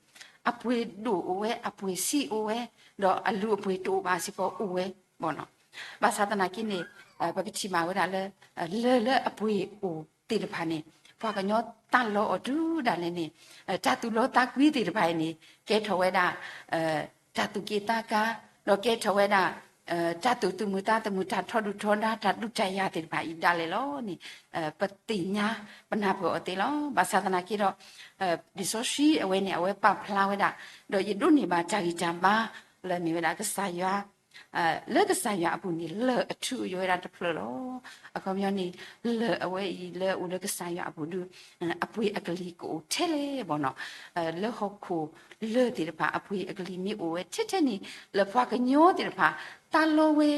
အပှ့ၤဒိၣ်အိၣ်ဝဲ, အပှ့ၤဆံးအိၣ်ဝဲ, ဒီးအလုၢ်အပှ့ၤတအိၣ်ဘၣ်စ့ၢ်ကီးအိၣ်ဝဲဘၣ်နီၤ. ဘၣ်ဆၣ်သနာ်က့န့ၣ် ပကထံၣ်ဘၣ်ဝဲဒၣ်လၢ လၢၢ်လၢအပှ့ၤအိၣ်သ့ၣ်တဖၣ်န့ၣ် ပှၤကညီသးလီအီၤတုၤဒၣ်လဲာ်န့ၣ် တၢ်သူၣ်လီသးကွံသ့ၣ်တဖၣ်အံၤန့ၣ် ကဲထီၣ်ဝဲဒၣ် တၢ်သူၣ်က့ၣ်သးကါ, ဒီးကဲထီၣ်ဝဲဒၣ် တၢ်သူၣ်သုးမုၢ်သးသမူ တၢ်ထီဒုၣ်ထီဒါ တၢ်ဒုးတၢ်ယၤသ့ၣ်တဖၣ်အံၤဒၣ်လဲာ်လီၤန့ၣ် ပသ့ၣ်ညါပနၢ်ပၢၢ်အီၤသ့လီၤ. ဘၣ်ဆၣ်သနာ်က့ဒီး လံာ်စီဆှံအဝဲန့ၣ် အဝဲပာ်ဖျါဝဲဒၣ် ဒီးယဒိးန့ၢ်ဘၣ်တၢ်ဂံၢ်တၢ်ဘါ လၢမ့ၢ်ဝဲဒၣ်ကစၢ်ယွၤ လၢကစၢ်ယွၤအပူၤန့ၣ် လၢၢ်အထူအယိာ်ဝဲဒၣ်တဖျၢၣ်လီၤ. အခီပညီန့ၣ် လၢၢ်အဝဲအံၤလၢအအိၣ်လၢကစၢ်ယွၤအပူၤဒုး အပှ့ၤအကလံၤကအိၣ်ထဲလဲၣ်ဘၣ်နီၤ. လၢဟီၣ်ခိၣ်လၢၢ်သ့ၣ်တဖၣ် အပှ့ၤအကလံၤမ့ၢ်အိၣ်ဝဲထဲထဲန့ၣ် လၢပှၤကညီသ့ၣ်တဖၣ် သးလီဝဲ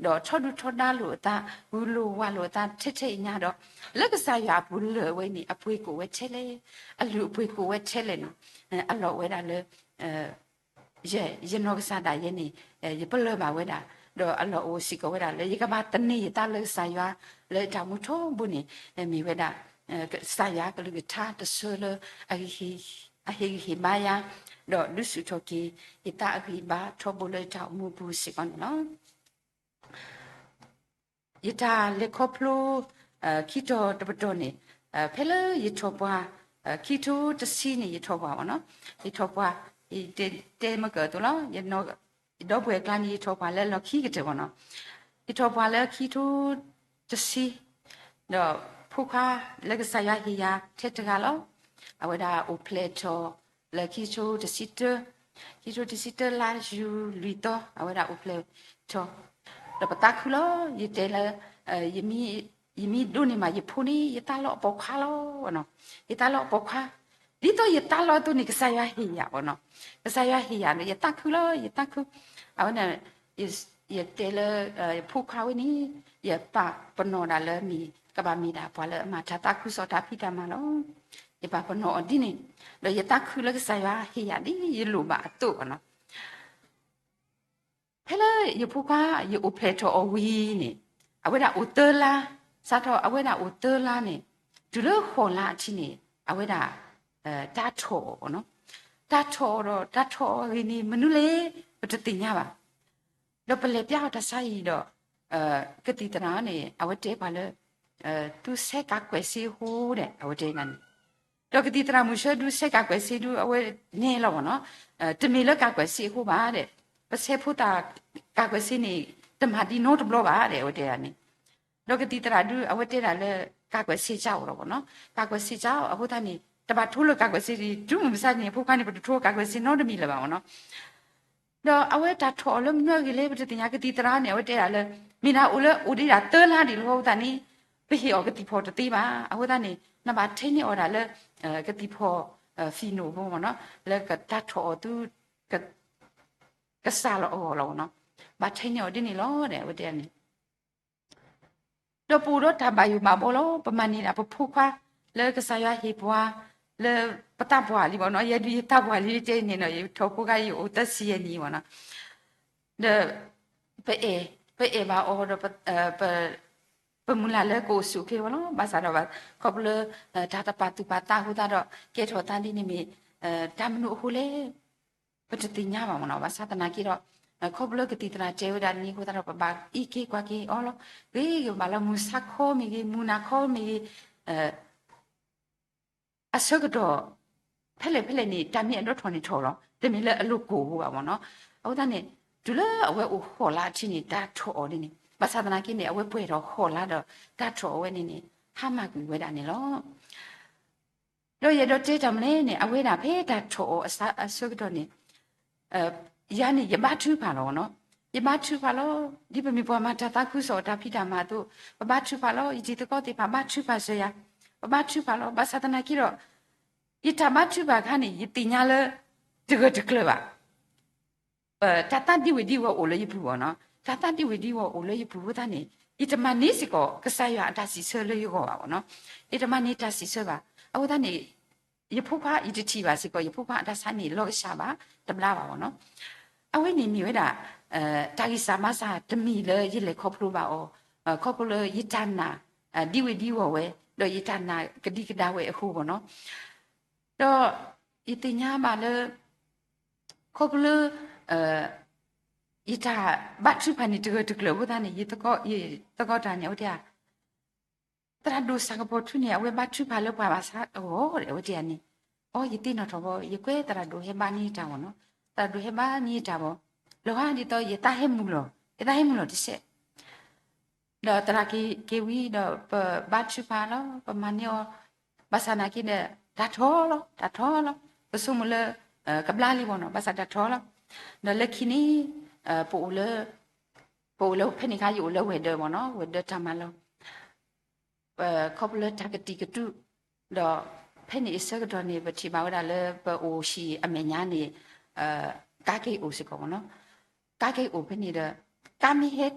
ဒီးထီဒုၣ်ထီဒါလိာ်အသး ဂုၤလိာ်ဝါလိာ်အသးထဲထဲအံၤညါဒီး လၢကစၢ်ယွၤအပူၤလၢၢ်အဝဲန့ၣ် အပှ့ၤကအိၣ်ဝဲထဲလဲၣ်, အလုၢ်အပှ့ၤကအိၣ်ဝဲထဲလဲၣ်န့ၣ် အလီၢ်ဝဲဒၣ်လၢ ယဲ ယနီၢ်ကစၢ်ဒၣ်ယဲန့ၣ် ယပလၢၢ်ဘၣ်ဝဲဒၣ်, ဒီးအလီၢ်အိၣ်စ့ၢ်ကီးဝဲဒၣ်လၢ ယကဘၣ်သန့ၤယသးလၢကစၢ်ယွၤ လၢတၢ်မူထီဘိန့ၣ် မ့ၢ်ဝဲဒၣ် ကစၢ်ယွၤကလုၢ်ကထါတဆၢလၢ အဟ့ၣ်ဂံၢ်ဟ့ၣ်ဘါယၤ, ဒီးဒုးဆူၣ်ထီၣ်က့ၤ ယသးအဂံၢ်အဘါထီဘိလၢတၢ်အိၣ်မူအပူၤစ့ၢ်ကီးန့ၣ်လီၤ. ယတၢ်လဲၤခီဖျိ ခံတီၤတပတီၢ်န့ၣ် ဖဲလၢယထီၣ်ပှၢ် ခံထိတဆံန့ၣ် ယထီၣ်ပှၢ်ဘၣ်နီၤ, ယထီၣ်ပှၢ် ယတဲမ့ၢ်ကၢၢ်အသိးလီၤ, ယဒီပုၢ်ဝဲၢ်ကျါန့ၣ် ယထီၣ်ပှၢ်လၢလီၢ်ခံကတၢၢ်ဘၣ်နီၤ, ယထီၣ်ပှၢ်လၢခံထိတဆံ ဒီးဖိခွါလၢကစၢ်ယွၤဟ့ၣ်ယၤထဲတဂၤလီၤ. အဝဲဒၣ်အိၣ်ဖျဲၣ်ထီၣ်လၢခံကထိတဆံတၢ, ခံကထိတဆံတၢလါယူၤလွံၢ်သီ အဝဲဒၣ်အိၣ်ဖျဲၣ်ထီၣ်, ဒီးပသးခုလီၤ. ယတဲလၢ ယမ့ၢ်ဒိးန့ၢ်မးယဖိန့ၣ် ယသးလီအပိာ်ခွါလီၤ. ယသးလီအပိာ်ခွါ, ဒ်သိးယသးလီအသိးန့ၣ် ကစၢ်ယွၤဟ့ၣ်ယၤဘၣ်နီၤ. ကစၢ်ယွၤဟ့ၣ်ယၤဒီး ယသးခုလီၤ, ယသးခု. အဝဲန့ၣ် ယတဲလၢ ယဖိခွါဝဲန့ၣ် ယပာ်ပနီၣ်ဒၣ်လၢမ့ၢ်ကဘၣ်မ့ၢ်ဒၣ်ပှၤလၢအမၤတၢ်သးခုကစီၣ်တၢ်ဖံးတၢ်မၤလီၤ. ယပာ်ပနီၣ်အီၤဒ်န့ၣ်, ဒီးယသးခုလၢကစၢ်ယွၤဟ့ၣ်ယၤဒ်ယလိၣ်ဘၣ်အသိးဘၣ်နီၤ. ဖဲလၢယဖိခွါ ယအိၣ်ဖျဲၣ်ထီၣ်အီၤဝံၤန့ၣ် အဝဲဒၣ်အိၣ်သၢလါ, စးထီၣ်အဝဲဒၣ်အိၣ်သၢလါန့ၣ် တုၤလၢဃိးလါအထံးန့ၣ် အဝဲဒၣ် တၢ်ထီၣ်အီၤနီၤ. တၢ်ထီၣ်အီၤဒီး တၢ်ထီၣ်အီၤအဂ့ၢ်န့ၣ် မနုၤလဲၣ် ပတသ့ၣ်ညါဘၣ်. ဒီးပလဲၤပျါအီၤတၢ်ဆါအံၤဒီး ကသံၣ်သရၣ်န့ၣ် အဝဲတဲပှၤလၢ သုဆဲးကးကွဲးစ့အဃိဒီး အဝဲတဲဒၣ်န့ၣ်, ဒီးကသံၣ်သရၣ်မုၣ်ဆၢဒုးဆဲးကးကွဲးစ့ဒုး အဝဲနဲလီၤဘၣ်နီၤ. တမ့ၢ်လၢကးကွဲးစ့အဃိဘၣ်ဒီး ပဆဲးဖိသၣ်ကးကွဲးစ့န့ၣ် တမၤဒ်နီတဘျီဘၣ်ဒီး အဝဲတဲဒၣ်န့ၣ်. ဒီးကသံၣ်သရၣ်ဒုး အဝဲတဲဒၣ်လၢ ကးကွဲးစ့ကၠါအီၤလီၤဘၣ်နီၤ. ကးကွဲးစ့ကၠါအီၤအဃိသတးန့ၣ် တဘၣ်ထိလၢကးကွဲးစ့ဒံး တုၤမုၢ်မဆါန့ၣ် ဖိခွါန့ၣ် ပတထိကးကွဲးစ့နီတမံၤလၢၤဘၣ်ဘၣ်နီၤ. ဒီးအဝဲတၢ်ထီၣ်အီၤလၢမနုၤအဂ့ၢ်လဲၣ် ပတသ့ၣ်ညါ. ကသံၣ်သရၣ်န့ၣ် အဝဲတဲဒၣ်လၢ မ့ၢ်ဒၣ်အိၣ်လၢအိၣ်ဒံးဒၣ်သၢလါဒံးလီၤအဃိသတးန့ၣ် ပဟ့ၣ်အီၤကသံၣ်ဖီၣ်တသ့ဘၣ်. အဃိသတးန့ၣ် နဘၣ်ထဲန့ၢ်အီၤဒၣ်လၢ ကသံၣ်ဖီၣ် ဖံၣ်နိၣ်ဖိမ့ၢ်နီၤ လၢတၢ်ထီၣ်အီၤသု ကစၢ်လီၤအဂီၢ်လီၤနီၤ. ဘၣ်ထဲန့ၢ်အီၤဒ်န့ၣ်လီၤဒီး အဝဲတဲန့ၣ် ဒီးပအိၣ်ဒီးတၢ်ဘၣ်ယိၣ်ဘၣ်ဘီလီၤ. ပမၤန့ၢ်ဒၣ်ပဖိခွါ လၢကစၢ်ယွၤဟ့ၣ်ပှၤ လၢပသးပှၢ်လံဘၣ်နီၤ. ယဲဒုးယသးပှၢ်လံတဲန့ၣ်နီၤ, ယထီၣ်ဖိခွါယအိၣ်သၢဆံယဲၢ်နံၣ်ဘၣ်နီၤ. ဒီး ပအဲၣ် ပအဲၣ်ဘၣ်အီၤဒီး ပမုၢ်လၢ်လၢကအိၣ်ဆူၣ်အိၣ်ချ့ဝဲလီၤ. ဘၣ်ဆၣ်ဒီး ခီဖျိ တၢ်တပာ်သူၣ်ပာ်သးအဃိသတးဒီး ကဲထီၣ်သးဒ်န့ၣ်မ့ၢ် တၢ်မနုၤအဃိလဲၣ် ပတသ့ၣ်ညါဘၣ်မ့ၢ်နီၤ. ဘၣ်ဆၣ်သနာ်က့ဒီး ခီဖျိကသံၣ်သရၣ်တဲဝဲဒၣ်န့ၣ်အဃိသတးဒီး ပဘၣ်အံးက့ၤကွၢ်က့ၤအီၤလီၤ. ဂ့ၤဂ့ၤဘၣ်လၢမုၢ်ဆါခီမ့ၢ်ဂ့ၤ မုၢ်နၤခီမ့ၢ်ဂ့ၤ အဆၢကတီၢ် ဖဲလဲၣ်ဖဲလဲၣ်န့ၣ် တၢ်မ့ၢ်အဒိးထီၣ်န့ၣ်ထီၣ်လီၤ. တမ့ၢ်လၢအလိၤကိၢ်ဘၣ်မ့ၢ်နီၤ. အဃိသတးန့ၣ် တုၤလၢအဝဲအိၣ်ဃိးလါအထံးန့ၣ် တၢ်ထီၣ်အီၤဒ်န့ၣ်. ဘၣ်ဆၣ်သနာ်က့န့ၣ် အဝဲပှဲၤထီၣ်ဃိးလါဒီး တၢ်ထီၣ်အီၤဝဲန့ၣ်န့ၣ် ဟါမၢ်ကွံာ်ဝဲဒၣ်န့ၣ်လီၤ. ဒီးယအဲၣ်ဒိးတဲတၢ်မနုၤလဲၣ်န့ၣ် အဝဲဒၣ်ဖဲတၢ်ထီၣ်အီၤအဆၢကတီၢ်န့ၣ် ယၤန့ၣ် ယဘါထုကဖၣ်လီၤနီၤ. ယဘါထုကဖၣ်လီၤ. ဒ်ပမ့ၢ်ပှၤမၤတၢ်သးခုကစီၣ်တၢ်ဖံးတၢ်မၤအသိး ပဘါထုကဖၣ်လီၤ. ယတံၤသကိးသ့ၣ်တဖၣ်ဘါထုကဖၣ်စၢၤယၤ, ပဘါထုကဖၣ်လီၤ. ဘၣ်ဆၣ်သနာ်က့ဒီး ယတၢ်ဘါထုကဖၣ်အခါန့ၣ် ယသ့ၣ်ညါလၢ တဂၢၢ်တကျၢၤဘၣ် တၢ်သးဒ်ဝဲၢ်ဒ်ဝီၤအိၣ်လၢယပူၤဘၣ်နီၤ. တၢ်သးဒ်ဝဲၢ်ဒ်ဝီၤအိၣ်လၢယပူၤအဃိသတးန့ၣ် ယတမၤန့ၢ်စ့ၢ်ကီး ကစၢ်ယွၤအတၢ်စံးဆၢလၢယဂီၢ်ဘၣ်နီၤ. ယတမၤန့ၢ်တၢ်စံးဆၢဘၣ်. အဃိသတးန့ၣ် ယဖိခွါ ယတထံၣ်ဘၣ်စ့ၢ်ကီး ယဖိခွါအတၢ်ဆါန့ၣ် လီၤကဆှၣ်ဘၣ် တဘျါဘၣ်နီၤ. အဝဲန့ၣ်မ့ၢ်ဝဲဒၣ် တၢ်ဂံၢ်စၢ်ဘါစၢ်တမံၤလၢယလဲၤခီဖျိဘၣ်အီၤ ခီဖျိလၢယတၢ်နာ် ဒ်ဝဲၢ်ဒ်ဝီၤဝဲ ဒီးယတၢ်နာ်ကဒံကဒါဝဲအဃိဘၣ်နီၤ. ဒီးယသ့ၣ်ညါဘၣ်လၢ ခီဖျိလၢ ယတၢ်ဘါထုကဖၣ်န့ၣ် တဂၢၢ်တကျၢၤအဃိသတးန့ၣ် ယသကိးတၢ်န့ၣ် အဝဲတဲ သရၣ်ဒိၣ်စၢ်ကပီၤထူန့ၣ် အဝဲဘါထုကဖၣ်လၢပှၤဘၣ်ဆၣ်အဂီၢ် အဝဲတဲန့ၣ်. အိ ယသ့ၣ်နီၣ်ထီၣ်ဘၣ် ယကွဲးသရၣ်ဒိၣ်ဟဲဘါန့ၢ်ယတၢ်ဘၣ်နီၤ. သရၣ်ဒိၣ်ဟဲဘါန့ၢ်ယတၢ်ဘၣ် လီၤဂာ်ဒ်သိးယသးဟဲမုာ်လီၤ ယသးဟဲမုာ်လီၤတစဲး ဒီးသရၣ်က့ၤဝံၤဒီး ပဘါထုကဖၣ်လီၤ ပမၤန့ၢ်အီၤ ဘၣ်ဆၣ်သနာ်က့ဒီး တၢ်ထီၣ်လီၤ တၢ်ထီၣ်လီၤ ပဆိကမိၣ်လၢ ကဘျါလံဘၣ်နီၤ ဘၣ်ဆၣ်တၢ်ထီၣ်လီၤ. ဒီးလၢခံန့ၣ် ပအိၣ်လၢ ပအိၣ်လၢဖဲန့ၣ်အခါ ယအိၣ်လၢဝဲၤဒၢးဘၣ်နီၤ ဝဲၤဒၢးတၢ်မၤလီၤ ခီဖျိလၢတၢ်ကတံာ်ကတူာ် ဒီးဖဲန့ၣ်အဆၢကတီၢ်န့ၣ် ပထံၣ်ဘၣ်ဝဲဒၣ်လၢပအိၣ်ဟံၣ်အမဲာ်ညါန့ၣ် ကါက့ၤအိၣ်စ့ၢ်ကီးဘၣ်နီၤ. ကါက့ၤအိၣ်ဖဲန့ၣ်ဒီး ကါမ့ၢ်ဟဲ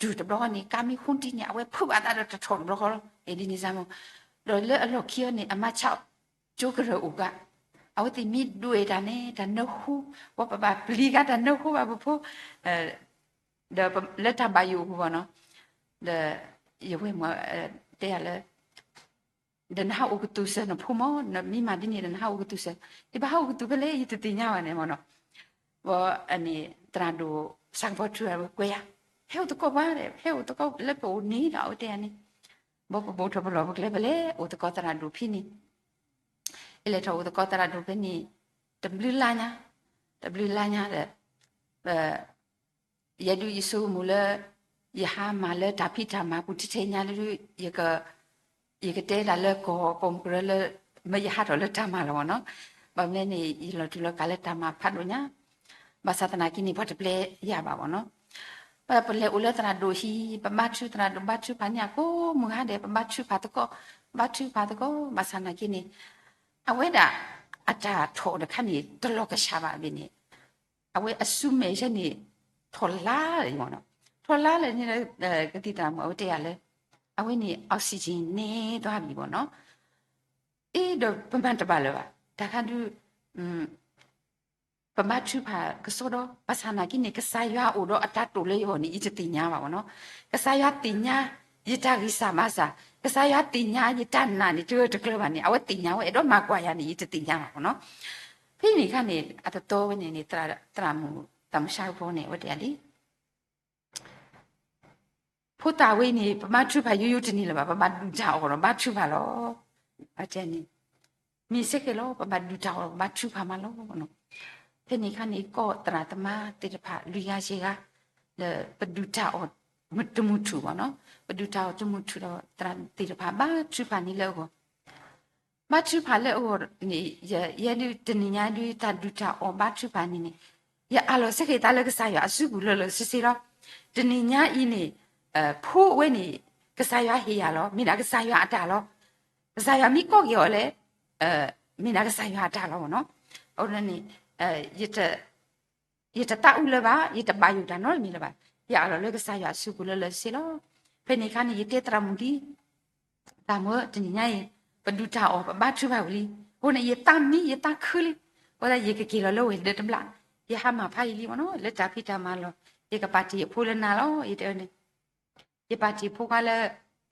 တုၤတဘျီဃီန့ၣ် ကါမ့ၢ်ဃိတံၢ်န့ၣ် အဝဲဖုးဘၣ်သးဒီးတထီၣ်တဘျီဃီလီၤ အ့ၣ်ဒ်န့ၣ်စ့ၢ်မီၤ. ဒီးလၢအလီၢ်ခံအီၤန့ၣ် အမါဆါကၠိကရၢၢ်အိၣ်ကါ အဝဲသ့ၣ်မ့ၢ်ဒွဲၣ်တၢ်န့ၣ် တၢ်နၢဃိ ပှၤပဘၣ်ပျံၤကါတၢ်နၢဃိဘၣ်ပဖိ ဒီးလၢတၢ်ဘၣ်ယိၣ်အပူၤဘၣ်နီၤ ဒီး ယဝဲၢ်မၤ တဲယၤလၢ ဒီးနဟးအိၣ်ကသူၣ်စၢၤနဖိမၢ် နမ့ၢ်မၤဒ်န့ၣ်ဒီးနဟးအိၣ်ကသူၣ်စၢၤ ယဘၣ်ဟးအိၣ်ကသူၣ်ဖဲလဲၣ် ယတသ့ၣ်ညါဘၣ်န့ၣ်မၢ်နီၤ. ဘၣ်န့ၣ် သရၣ်ဒိၣ်စၢ်ကပီၤထူအဝဲကွဲးယၤ ဟဲအိၣ်သကိးပှၤဒီး ဟဲအိၣ်သကိးလၢပအိၣ်န့ၣ်ဒီး အဝဲတဲယၤန့ၣ် ဘၣ်ပဘိးထီၣ်ပလီၢ်ပကျဲဖဲလဲၣ် အိၣ်သကိးသရၣ်ဒိၣ်ဖဲန့ၣ် ယလဲၤထီၣ်အိၣ်သကိးသရၣ်ဒိၣ်ဖဲန့ၣ် တဘျုးလါညါ တဘျုးလါညါဒီး ယဲဒုးယဆိကမိၣ်လၢ ယဟးမၤလၢတၢ်ဖံးတၢ်မၤပူၤထဲထဲညါလၢ ယက ယကတဲဒၣ်လၢကီၢ်ပိာ်မုၣ်ကရၢလၢ မ့ၢ်ယဟးထီၣ်လၢတၢ်မၤလီၤမ့ၢ်နီၤ. ဘၣ်မနုၤန့ၣ် ယလီၤတူာ်လီၤကာ်လၢတၢ်မၤဖးဒိၣ်ညါ, ဘၣ်ဆၣ်သနာ်က့န့ၣ် ပှၤတပျဲယၤဘၣ်မ့ၢ်နီၤ. ပလဲၤအိၣ်လၢသရၣ်ဒိၣ်ဟံၣ် ပဘါထုကဖၣ်သရၣ်ဒိၣ် ဘါထုကဖၣ်န့ၣ်အကိးမုၢ်ဟါဒဲး ပဘါထုကဖၣ်သကိး, ဘါထုကဖၣ်သကိး ဘၣ်ဆၣ်သနာ်က့န့ၣ် အဝဲဒၣ်အတၢ်ထီၣ်တခါန့ၣ် တလီၤကဆှးဘၣ်ဘၣ်န့ၣ် အဝဲအစုမဲာ်ယဲန့ၣ် ထီၣ်လါလၢ ထီၣ်လါလၢန့ၣ်လၢ ကသံၣ်သရၣ်မုၣ်အဝဲတဲယၤလၢ အဝဲန့ၣ် oxygen န့ၢ်သီဘၣ်မ့ၢ်နီၤ. အ့ ဒီးပမၤတဘၣ်လၢၤဘၣ် တၢ်ခါဒုး ပဘါထုကဖၣ်ကစီဒီ ဘၣ်ဆၣ်သနာ်က့န့ၣ် ကစၢ်ယွၤအိၣ်ဒီးအတၢ်တိာ်လၢယဂီၢ်န့ၣ် ယတသ့ၣ်ညါဘၣ်မ့ၢ်နီၤ. ကစၢ်ယွၤသ့ၣ်ညါ ယတၢ်ဂံၢ်စၢ်ဘါစၢ်, ကစၢ်ယွၤသ့ၣ်ညါ ယတၢ်နာ်န့ၣ် တဂၢၢ်တကျၢၤဘၣ်န့ၣ် အဝဲသ့ၣ်ညါဝဲ အဲၣ်ဒိးမၤကွၢ်ယၤန့ၣ် ယတသ့ၣ်ညါဘၣ်မ့ၢ်နီၤ. ဖဲန့ၣ်အခါန့ၣ် အတတီဝဲန့ၣ်န့ၣ် သရၣ်မုၣ် သရၣ်မုၣ်ဆါဖိန့ၣ် အဝဲတဲယၤလံ ဖိသၣ်ဝဲအံၤန့ၣ် ပဘါထုကဖၣ်ယိယိတန့ၢ်လၢၤဘၣ်, ပဘၣ်ဒုၣ်တၢ်အီၣ်ဒီးဘါထုကဖၣ်လီၤ. အတဲန့ၣ် မ့ၢ်စ့ၢ်ကီးလီၤ ပဘၣ်ဒုၣ်တၢ်အီၣ် ပဘါထုကဖၣ်မးလီၤ. ဖဲန့ၣ်အခါန့ၣ် ကီၢ်သရၣ်သမါသ့ၣ်တဖၣ် လွံၢ်ဂၤယဲၢ်ဂၤ လၢပဒုၣ်တၢ်အီၣ်တမုာ်ထူၣ်မ့ၢ်နီၤ, ပဒုၣ်တၢ်အီၣ်တမုာ်ထူၣ်ဒီး သရၣ်သ့ၣ်တဖၣ် ဘါထုကဖၣ်န့ၣ်လၢအဂီၢ် ဘါထုကဖၣ်လၢအဂီၢ်န့ၣ် ယဲဒုးတနံၤညါဒုး တၢ်ဒုၣ်တၢ်အီၣ်ဘါထုကဖၣ်န့ၣ်န့ၣ် ယအးလီၤစ့ၢ်ကီးသးလၢကစၢ်ယွၤအစုပူၤလၢလၢဆ့ဆ့လီၤ. တနံၤညါအံၤန့ၣ် ဖိဝဲန့ၣ် ကစၢ်ယွၤဟ့ၣ်ယၤလီၤ, မ့ၢ်ဒၣ်ကစၢ်ယွၤအတၢ်လီၤ. ကစၢ်ယွၤမ့ၢ်ကိးက့ၤအီၤလဲၣ်, မ့ၢ်ဒၣ်ကစၢ်ယွၤအတၢ်လီၤမ့ၢ်နီၤ. အဃိန့ၣ် ယတသးအုးလၢၤဘၣ်, ယတဘၣ်ယိၣ်တၢ်နီတမံၤလၢၤဘၣ်. ယအးလီၤလၢကစၢ်ယွၤအစုပူၤလၢလၢဆ့ဆ့လီၤ. ဖဲန့ၣ်အခါန့ၣ် ယတဲသရၣ်မုၣ်ဒ် သရၣ်မုၣ်ဧၢ တနံၤညါအံၤ ပဒုၣ်တၢ်အီၣ် ပဘါထုကဖၣ်ဝံၤလံ. အဃိန့ၣ် ယသးမံ ယသးခုလံ. အဃိသတး ယကက့ၤလီၤလၢဝဲၤဒၢးတဘျီ, ယဟးမၤဖးယံာ်လံမ့ၢ်နီၤ, လၢတၢ်ဖံးတၢ်မၤလီၢ် ယကပာ်တ့ၢ်ယဖိလၢနၤလီၤ. ယတဲန့ၣ် ယပာ်တ့ၢ်ဖိခွါလၢ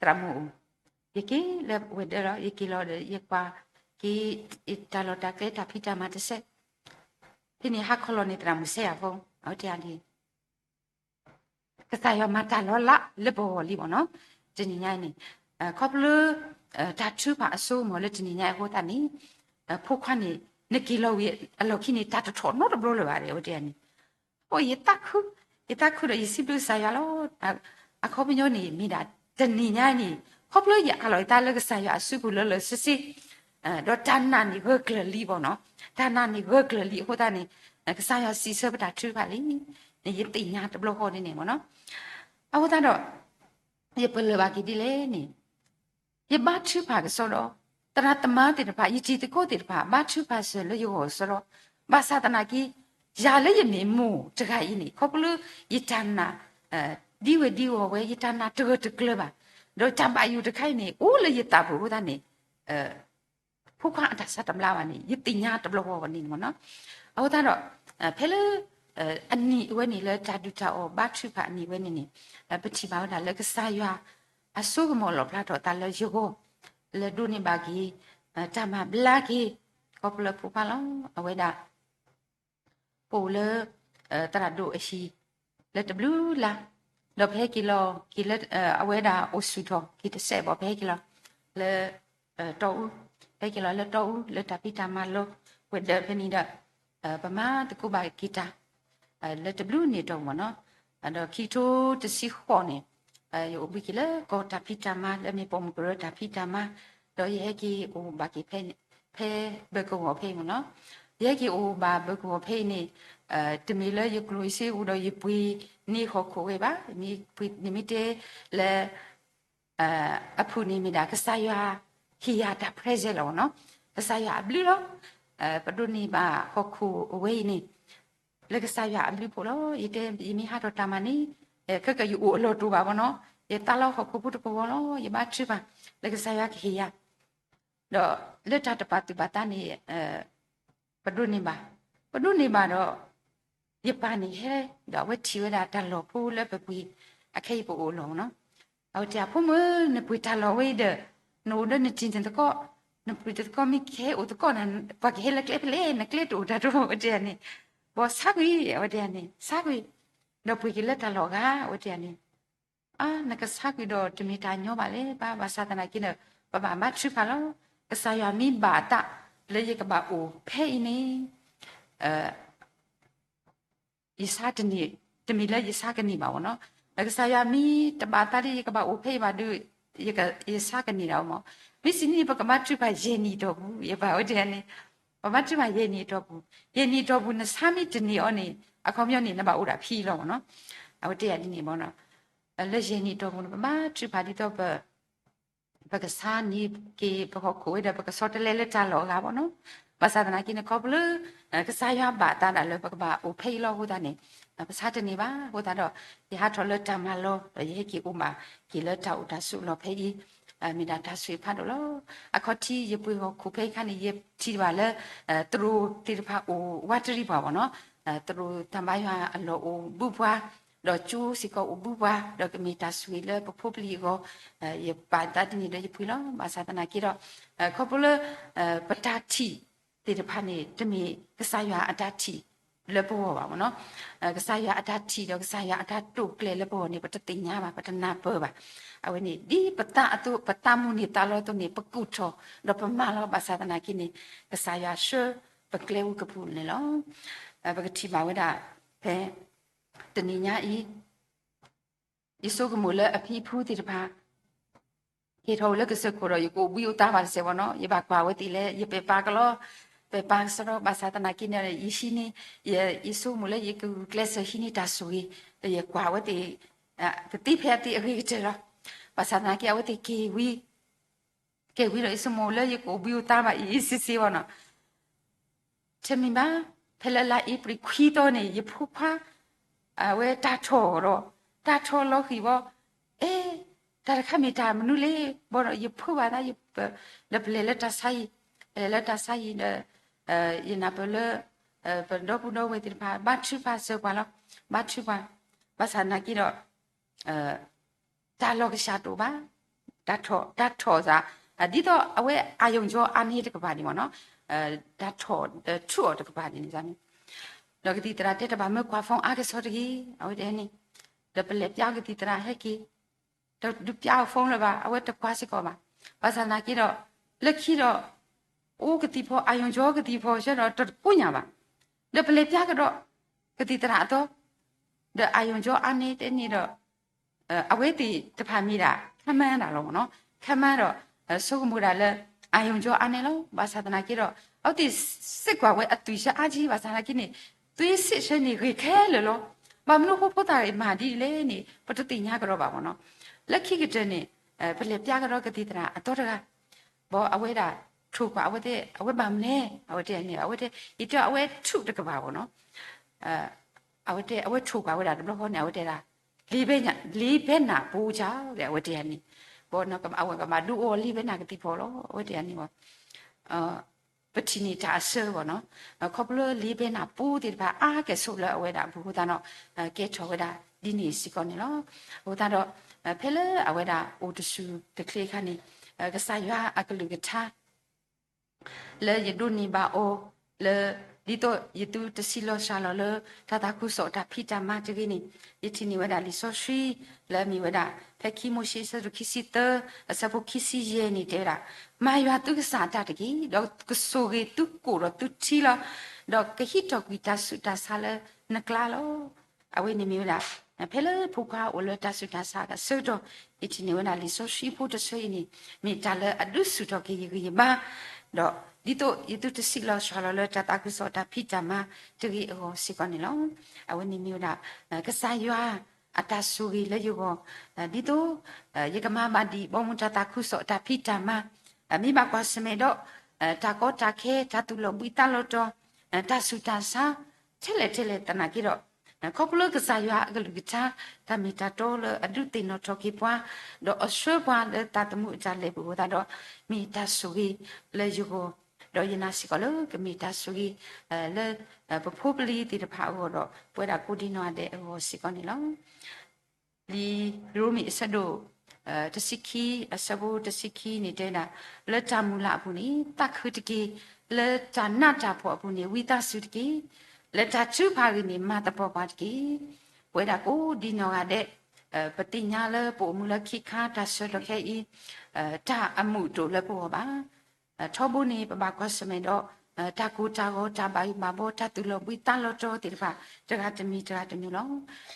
သရၣ်မုၣ်အအိၣ်, ယက့ၤလၢဝဲၤဒၢးလီၤ. ယက့ၤလီၤဒီး ယကွၢ်က့ၤ တၢ်လီၢ်တၢ်ကျဲ တၢ်ဖံးတၢ်မၤတစဲး. ဖဲန့ၣ်ဟးခီလီၤန့ၢ်သရၣ်မုၣ်စဲယၤဖိ, အဝဲတဲယၤဒ် ကစၢ်ယွၤမၤတၢ်လီၤလးလၢပဂီၢ်လံမ့ၢ်နီၤ. တနံၤညါအံၤန့ၣ် ခီဖျိ တၢ်ထုကဖၣ်အစိကမီၤလၢတနံၤညါအံၤအဃိသတးန့ၣ် ဖိခွါန့ၣ် နက့ၤလီၤဝံၤအလီၢ်ခံန့ၣ် တၢ်တထီၣ်နီတဘျီလၢၤဘၣ် အဝဲတဲန့ၣ်. အိ ယသးခု, ယသးခုဒီးယစံးဘျုးကစၢ်ယွၤလီၤ. အခီပညီန့ၣ် မ့ၢ်ဒၣ်တနံၤညါအံၤန့ၣ် ခီဖျိယအးလီၤယသးလၢကစၢ်ယွၤအစုပူၤလၢလၢဆ့ဆ့ ဒီးတၢ်နာ်န့ၣ်ဂၢၢ်ကျၢၤလံမ့ၢ်နီၤ. တၢ်နာ်န့ၣ်ဂၢၢ်ကျၢၤလံအဃိသတးန့ၣ် ကစၢ်ယွၤစံးဆၢပတၢ်ထုကဖၣ်လံန့ၣ် ယသ့ၣ်ညါတဘျီဃီန့ၣ်န့ၣ်မ့ၢ်နီၤ. အဃိသတးဒီး ယပလၢၢ်ဘၣ်က့ၤဒ်လဲၣ်န့ၣ် ယဘါထုကဖၣ်ကစီဒီး သရၣ်သမါသ့ၣ်တဖၣ် ယတံၤသကိးသ့ၣ်တဖၣ် ဘါထုကဖၣ်စၢၤလၢယဂီၢ်ကစီဒီး ဘၣ်ဆၣ်သနာ်က့ ယၤလၢယမ့ၢ်မိၢ်တဂၤအံၤန့ၣ် ခီဖျိယတၢ်နာ် ဒ်ဝဲဒ်အံၤဝဲ ယတၢ်နာ်တဂၢၢ်တကျၢၤဘၣ်, ဒီးတၢ်ဘၣ်ယိၣ်တခါအံၤန့ၣ် အိၣ်လၢယသးပူၤအဃိသတးန့ၣ် ဖိခွါအတၢ်ဆါတဘျါဘၣ်န့ၣ် ယသ့ၣ်ညါတဘျီဃီဘၣ်န့ၣ်မ့ၢ်နီၤ. အဃိသတးဒီး ဖဲလၢ အနံၣ်အဝဲန့ၣ်လၢတၢ်ဒုၣ်တၢ်အီၣ်ဘါထုကဖၣ်အနံၣ်ဝဲန့ၣ်န့ၣ် ပထံၣ်ဘၣ်ဝဲဒၣ်လၢကစၢ်ယွၤ အစိကမီၤလီၣ်ဖျါထီၣ်သးလၢယဂီၢ် လၢဒိးန့ၢ်ဘၣ်က့ၤ တၢ်မၤဘျါက့ၤ ခီဖျိဖိခွါလီၤ. အဝဲဒၣ် ပအိၣ်လၢ သရၣ်ဒိၣ်အဟံၣ် လၢတဘျုးလါ, ဒီးပဟဲက့ၤလီၤက့ၤလၢ အဝဲဒၣ်အိၣ်ဆူၣ်ထီၣ်က့ၤတစဲးဘၣ် ပဟဲက့ၤလီၤ လၢ တီအူ, ပဟဲက့ၤလီၤလၢတီအူ လၢတၢ်ဖံးတၢ်မၤလီၤ ဝဲၤဒၢးဖဲန့ၣ်ဒီး ပမၤသကိးဘၣ်က့ၤတၢ် လၢတဘျုးန့ၣ်တီၢ်မ့ၢ်နီၤ. ဒီးခံကထိတဆံဃိးန့ၣ် ယအိၣ်ဘှံးက့ၤလၢကီၢ်တၢ်ဖံးတၢ်မၤ လၢမ့ၢ်ပိာ်မုၣ်ကရၢတၢ်ဖံးတၢ်မၤ, ဒီးယဟဲက့ၤအိၣ်ဘၣ်က့ၤဖဲ ဖဲဘၢၣ်ကဝီၤဖဲအံၤမ့ၢ်နီၤ. ယဟဲက့ၤအိၣ်ဘၣ်ဘၢၣ်ကဝီၤဖဲအံၤန့ၣ် တမ့ၢ်လၢယကျိၣ်ယစ့အိၣ်ဒီးယပှ့ၤန့ၢ်ဟီၣ်ခိၣ်ဝဲဘၣ်. မ့ၢ်ပှ့ၤန့ၢ်မ့ၢ်တဲလၢ အဖုၣ်န့ၣ်မ့ၢ်ဒၣ် ကစၢ်ယွၤဟ့ၣ်ယၤတၢ် present လီၤမ့ၢ်နီၤ, ကစၢ်ယွၤအဘျုးလီၤ. ပဒိးန့ၢ်ဘၣ်ဟီၣ်ခိၣ်အဝဲအံၤန့ၣ် လၢကစၢ်ယွၤအဘျုးဖှိၣ်လီၤ. ယတဲ ယမ့ၢ်ဟးထီၣ်တၢ်မၤန့ၣ် ခဲကယအိၣ်အလီၢ်တအိၣ်ဘၣ်မ့ၢ်နီၤ, ယသးလီဟီၣ်ခိၣ်ဖိတကဝီၤလီၤ. ယဘါထုကဖၣ် လၢကစၢ်ယွၤကဟ့ၣ်ယၤ ဒီးလၢတၢ်တပာ်သူၣ်ပာ်သးန့ၣ် ပဒိးန့ၢ်ဘၣ်, ပဒိးန့ၢ်ဘၣ်ဒီး ယပၢ်န့ၣ်ဟဲ ဒီးအဝဲထံၣ်ဝဲဒၣ်တၢ်လီၢ်ဖိလၢပပှ့ၤ အခဲအံၤပအိၣ်အလီၢ်မ့ၢ်နီၤ. အဝဲတဲ ဖိမုၣ် နပှ့ၤတၢ်လီၢ်ဝဲအံၤဒီး နအိၣ်ဒီးနတံၤနသကိး, နပှ့ၤတသကိး မ့ၢ်ကဟဲအိၣ်သကိးနၤ ပှၤကဟဲလၢကျဲဖဲလဲၣ် နကျဲတအိၣ်တၢ်တအိၣ် အဝဲတဲန့ၣ်, ဘၣ်ဆါကွံာ် အဝဲတဲန့ၣ် ဆါကွံာ်, ဒီးပှ့ၤက့ၤလၢတၢ်လီၢ်အဂၤ အဝဲတဲန့ၣ် အါ နကဆါကွံာ်ဒီးတမ့ၢ်တၢ်ညီဘၣ်လဲၣ် ဘၣ်ဆၣ်သနာ်က့ဒီး ပဘၣ်ဘါထုကဖၣ်လီၤ. ကစၢ်ယွၤမ့ၢ်ဘၣ်အသးလၢယကဘၣ်အိၣ်ဖဲအံၤန့ၣ် ယဆါတန့ၢ်, တမ့ၢ်လၢယဆါကန့ၢ်ဘၣ်မ့ၢ်နီၤ. ဒီးကစၢ်ယွၤမ့ၢ်တဘၣ်အသးလၢယကဘၣ်အိၣ်ဖဲအံၤဘၣ်ဒီး ယဆါကန့ၢ်ဒၣ်အီၤမး, မ့ၢ်စံးန့ၣ် ပကဘါထုကဖၣ်ယဲၢ်နံၣ်အတီၢ်ပူၤ, ယဘၣ်ဝဲတဲန့ၣ်, ပဘါထုကဖၣ်ယဲၢ်နံၣ်အတီၢ်ပူၤ, ယဲၢ်နံၣ်အတီၢ်ပူၤ နဆါမ့ၢ်တန့ၢ်အီၤန့ၣ် အခီပညီန့ၣ် နဘၣ်အိၣ်ဒၣ်ဖဲအံၤလီၤမးနီၤ. အဝဲတဲယၤဒ်န့ၣ်မးနီၤ, လၢယဲၢ်နံၣ်အတီၢ်ပူၤန့ၣ် ပဘါထုကဖၣ်ဒ်သိးပ ပကဆါန့ၢ်က့ၤပဟီၣ်ခိၣ်ဝဲဒီး ပကဆီတလဲလၢတၢ်လီၢ်အဂၤမးနီၤ. ဘၣ်ဆၣ်သနာ်က့န့ၣ် ခီဖျိလၢ ကစၢ်ယွၤဘၣ်အသးဒၣ်လၢပကဘၣ်အိၣ်ဖဲအံၤလီၤအဃိသတးန့ၣ် ပဆါတန့ၢ်ဘၣ်အဃိသတးဒီး ယဟးထီၣ်လၢတၢ်မၤလီၤ ဒီးယဟဲက့ၤအိၣ်ဘၣ်က့ၤလၢတၢ်အိၣ်တၢ်ဆိးလီၢ်ဖဲအံၤ မ့ၢ်ဒၣ်တၢ်ဆိၣ်ဂ့ၤဖးဒိၣ်လီၤ. အခီၣ်ထံးယပှ့ၤဟီၣ်ခိၣ်ဖဲအံၤအခါန့ၣ် ယထံၣ်ဘၣ်လၢ တရူးသ့ၣ်တဖၣ်အိၣ်ဝးတရံးပှၤမးနီၤ, တရူးတၢ်ဘါယွၤအလီၢ်အိၣ်ဘူးပှၤ, ဒီးကၠိစ့ၢ်ကီးအိၣ်ဘူးပှၤ, ဒီးကမ့ၢ်တၢ်ဆိၣ်ဂ့ၤလၢပဖိပလံၤအဂီၢ်, ယပာ်သးဒ်န့ၣ်ဒီးယပှ့ၤလီၤ. ဘၣ်ဆၣ်သနာ်က့ဒီး ခီဖျိလၢ ပတၢ်ထံၣ်သ့ၣ်တဖၣ်န့ၣ် တမ့ၢ်ကစၢ်ယွၤအတၢ်ထံၣ်လၢပဂီၢ်ဘၣ်မးနီၤ. ကစၢ်ယွၤအတၢ်ထံၣ်ဒီးကစၢ်ယွၤအတၢ်တိာ်ကျဲၤလၢပဂီၢ်န့ၣ် ပတသ့ၣ်ညါဘၣ် ပတနၢ်ပၢၢ်ဘၣ်. အဝဲန့ၣ် ဒ်ပသးအသိး ပသးမုၢ်န့ၢ်သးလီအသိးန့ၣ် ပကူၣ်ထီၣ် ဒီးပမၤလီၤ. ဘၣ်ဆၣ်သနာ်က့န့ၣ် ကစၢ်ယွၤဆှၢပကျဲဝူကပူၤန့ၣ်လီၤ. ပကထံၣ်ဘၣ်ဝဲဒၣ် ဖဲ တနံၤညါအံၤ ယဆိကမိၣ်လၢအဖံအဖုသ့ၣ်တဖၣ် က့ၤထီၣ်အိၣ်လၢကစၢၢ်ခိၣ်ဒီး ယကအိၣ်ဘှံးအိၣ်သါဘၣ်တစဲးဘၣ်နီၤ. ယဘၣ်ကွၢ်ဝဲသ့ၣ်လၢ ယပဲာ်ပာ်ကလီ, ပဲာ်ပာ်ကစီဒီ ဘၣ်ဆၣ်သနာ်က့န့ၣ် ယဟံးန့ၢ်, ယဆိကမိၣ်လၢယကဂုာ်ကျဲးစၢးဟံးန့ၢ်တၢ်ဆိၣ်ဂ့ၤ, ဒီးယကွၢ်ဝဲသ့ၣ် ကသ့ဖဲအသ့ၣ်အဂ့ၤကတၢၢ်လီၤ. ဘၣ်ဆၣ်သနာ်က့ အဝဲသ့ၣ်က့ၤဝံၤ, က့ၤဝံၤဒီး ယဆိကမိၣ်လၢယကအိၣ်ဘှံးအိၣ်သါဘၣ်အံၤအံၤစ့စ့ဘၣ်နီၤ. တမ့ၢ်ဘၣ်, ဖဲလၢလါအ့ဖြ့ၣ်ခွံသီန့ၣ် ယဖိခွါ အဝဲတၢ်ထီၣ်ဒီး တၢ်ထီၣ်လီၤဃံၤဘီ, အဲ, တၢ်တခါမ့ၢ်တၢ်မနုၤလဲၣ်ဘီဒီး ယဖုးဘၣ်သး ဒီးပလဲၤလၢတၢ်ဆါယံၤ, ပလဲၤလၢတၢ်ဆါယံၤဒီး ယနၢ်ပၢၢ်လၢ ပဒီပုၢ်ဒီဝဲၢ်သ့ၣ်တဖၣ် ဘါထုကဖၣ်စၢၤပှၤလီၤ, ဘါထုကဖၣ်, ဘၣ်ဆၣ်သနာ်က့ဒီး တၢ်လီၢ်ကစၢ်တအိၣ်ဘၣ်, တၢ်ထီၣ်, တၢ်ထီၣ်သး, ဒ်သိးအဝဲအရုံကြောအားနည်းတကပၤဒံးမ့ၢ်နီၤ, တၢ်ထီၣ်, ထူးအီၤတကပၤဒံးန့ၣ်, ဒီးကသံၣ်သရၣ်တဲ တဘၣ်မၢကွၢ်ဖီအါကစီတဂ့ၤ, အဝဲတဲန့ၣ်, ဒီးပလဲၤပျါကသံၣ်သရၣ်ဟဲက့ၤ, တဒုးပျါအီၤဖီလၢၤဘၣ်, အဝဲတကွၢ်စ့ၢ်ကီးဘၣ်, ဘၣ်ဆၣ်သနာ်က့ဒီး လၢခံဒီး အိၣ်ကသံၣ်ဖီ အရုံကြောကသံၣ်ဖီဆၢဒီးတကိညၣ်ဘၣ်, ဒီးပလဲၤပျါကဒီး ကသံၣ်သရၣ်အသီ, ဒီးအရုံကြောအားနည်းတဲန့ၣ်ဒီး အဝဲသ့ၣ်တဖၣ်မ့ၢ်ဒၣ် ခမၢဒၣ်လီၤမ့ၢ်နီၤ, ခမၢဒီး ဆိကမိၣ်ဒၣ်လၢ အရုံကြောအားနည်းလီၤ, ဘၣ်ဆၣ်သနာ်က့ဒီး အဝဲသ့ၣ်စ့ၢ်ကီးဝဲအသွံၣ်ဆၢအါကံ, ဘၣ်ဆၣ်သနာ်က့န့ၣ် သွံၣ်စ့ၢ်ဆၢန့ၣ်ဂ့ၤခဲလၢာ်လီၤ, ဘၣ်မနုၤဃိဖိသၣ်ဂ့ၤမၤဒ်လဲၣ်န့ၣ် ပတသ့ၣ်ညါကဒီးဘၣ်မ့ၢ်နီၤ, လၢခံကတၢၢ်န့ၣ် ပလဲၤပျါကဒီးကသံၣ်သရၣ်အသီတဂၤ ဘီအဝဲဒၣ်ထိၣ်ကွၢ်အဝဲသ့ၣ် အဝဲဘၣ်မနုၤလဲၣ် အဝဲတဲန့ၣ် အဝဲတဲ ယတဲအဝဲထူးတကပၤဘီနီၤ, အဝဲတဲ အဝဲထိၣ်ကွၢ်ဝဲဒၣ်တဘျီဃီန့ၣ် အဝဲတဲဒၣ် လ့ဘဲနၢ်ပူၤကဒီး အဝဲတဲန့ၣ်, ဘီအဝဲကဘၣ်ဒုးအိၣ်လ့ဘဲနၢ်ကသံၣ်ဖီလီၤ အဝဲတဲန့ၣ်ဘီ ပထံၣ်န့ၢ်တၢ်အဆၢဘီနီၤ, ခီဖျိလၢလ့ဘဲနၢ်ပူၤသ့ၣ်တဖၣ်အါကဲၣ်ဆိးလၢအဝဲဒၣ်အပူၤအဃိသတးဒီး ကဲထီၣ်ဝဲဒၣ်ဒ်န့ၣ်စ့ၢ်ကီးန့ၣ်လီၤ. အဃိသတးဒီး ဖဲလၢအဝဲဒၣ်အိၣ်တဆူၣ်တချ့အခါန့ၣ် ကစၢ်ယွၤအကလုၢ်ကထါ လၢယဒိးန့ၢ်ဘၣ်အီၤ လၢ ဒ်သိးယသုတဆံးလီၤစှၤလီၤလၢ တၢ်သးခုကစီၣ်တၢ်ဖံးတၢ်မၤတဂ့ၤန့ၣ် ယထံၣ်န့ၢ်ဝဲဒၣ်လံာ်စီဆှံ လၢအမ့ၢ်ဝဲဒၣ် ဖဲခံမိၤၡ့အဆၢဒိၣ်ခံဆံသၢ အဆၢဖိခံဆံယဲၢ်န့ၣ်တဲဝဲဒၣ်, မၤယွၤသုကစၢ်အတၢ်တက့ၢ်, ဒီးကဆိၣ်ဂ့ၤသုကိၣ်ဒီးသုထံလီၤ, ဒီးကဟံးထီၣ်ကွံာ်တၢ်ဆူးတၢ်ဆါလၢနကျါလီၤ. အဝဲန့ၣ်မ့ၢ်ဝဲဒၣ် ဖဲလၢဖိခွါအိၣ်လၢတၢ်ဆူးတၢ်ဆါအဆၢကတီၢ် ယထံၣ်န့ၢ်ဝဲဒၣ်လံာ်စီဆှံဖိတဆၢအံၤန့ၣ် မ့ၢ်တၢ်လၢအဒုးဆူၣ်ထီၣ်က့ၤယဂံၢ်ယဘါ, ဒီးဒ်သိးယသုတဆံးလီၤစှၤလီၤလၢတၢ်သးခုကစီၣ်တၢ်ဖံးတၢ်မၤတဂ့ၤအဂီၢ်စ့ၢ်ကီးန့ၣ်လီၤ. အဝဲန့ၣ်မ့ၢ်ဝဲဒၣ် ကစၢ်ယွၤအတၢ်ဆိၣ်ဂ့ၤလၢယဂီၢ်, ဒ်သိး ယကမၤဘၣ်ဒံးဘီမုၢ်တၢ်သးခုကစီၣ်တၢ်ဖံးတၢ်မၤ, မ့ၢ်ဘၣ်ကွၢ်ဆၢၣ်မဲာ်ဒီး တၢ်ကီတၢ်ခဲ တၢ်သူၣ်လီၤဘှံးသးလီၤတီၤ တၢ်ဆူးတၢ်ဆါ ထဲလဲၣ်ထဲလဲၣ်သနာ်က့ဒီး ခီဖျိလၢကစၢ်ယွၤအကလုၢ်ကထါ တၢ်မ့ၢ်တၢ်တီလၢအဒုးသ့ၣ်နီၣ်ထီၣ်က့ၤပှၤ, ဒီးအဆှၢပှၤလၢသးသမူအတၢ်လဲၤပူၤအဃိသတးဒီး မ့ၢ်တၢ်ဆိၣ်ဂ့ၤလၢယဂီၢ်, ဒီးယနာ်စ့ၢ်ကီးလၢကမ့ၢ်တၢ်ဆိၣ်ဂ့ၤ လၢ ပဖိပလံၤသ့ၣ်တဖၣ်အဂီၢ်ဒီး ပဝဲဒၣ်ကိးဒံနီၢ်ဂၤဒဲးအဂီၢ်စ့ၢ်ကီးန့ၣ်လီၤ. လံာ်ရိမ့ၤအဆၢဒိၣ် တဆံခံ အဆၢဖိတဆံခံန့ၣ်တဲဝဲဒၣ်, လၢတၢ်မုၢ်လၢ်အပူၤန့ၣ် သးခုတက့ၢ်, လၢတၢ်နးတၢ်ဖှီၣ်အပူၤန့ၣ် ဝံသးစူၤတက့ၢ်, လၢတၢ်ထုကဖၣ်အဂ့ၢ်န့ၣ် မၤသပှၢ်ပှၢ်တက့ၢ်. ပဝဲဒၣ်ကိးဒံနီၢ်ဂၤဒဲး ပသ့ၣ်ညါလၢပအိၣ်မူလၢခံခါတၢ်ဆၢကတီၢ်ခဲအံၤ တၢ်အမုာ်တအိၣ်လၢပဂီၢ်ဘၣ်. ထီဘိန့ၣ် ပဘၣ်ကွၢ်ဆၢၣ်မဲာ်ဒီး တၢ်ကိၢ်တၢ်ဂီၤ တၢ်ဘၣ်ယိၣ်ဘၣ်ဘီ တၢ်သူၣ်လီၤဘှံးသးလီၤတီၤသ့ၣ်တဖၣ် တဂၤတမံၤတဂၤတမံၤလီၤ.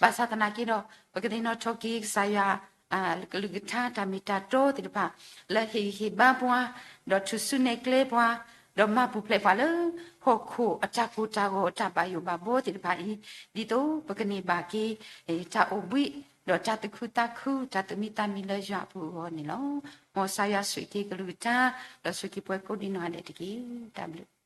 ဘၣ်ဆၣ်သနာ်က့ဒီး ပကသ့ၣ်နီၣ်ထီၣ်က့ၤကစၢ်ယွၤ ကလုၢ်ကထါတၢ်မ့ၢ်တၢ်တီသ့ၣ်တဖၣ် လၢဟ့ၣ်ဂံၢ်ဟ့ၣ်ဘါပှၤ, ဒီးထုးစုနဲၣ်ကျဲပှၤ, ဒီးမၤပူၤဖျဲးပှၤလၢ ဟီၣ်ခိၣ်အတၢ်ကိၢ်တၢ်ဂီၤ အတၢ်ဘၣ်ယိၣ်ဘၣ်ဘီသ့ၣ်တဖၣ်အံၤ, ဒ်သိးပကန့ၢ်ဘၣ်က့ၤ တၢ်အိၣ်ဘှံး, ဒီးတၢ်သူၣ်ခုသးခု, တၢ်သူၣ်မံသးမံလၢယွၤအပူၤအဂီၢ်န့ၣ်လီၤ. မ်ကစၢ်ယွၤဆိၣ်ဂ့ၤက့ၤကလုၢ်ကထါ, ဒီးဆိၣ်ဂ့ၤက့ၤပှၤကိးဒံနီၢ်ဂၤဒဲးတက့ၢ်. တၢ်ဘျုး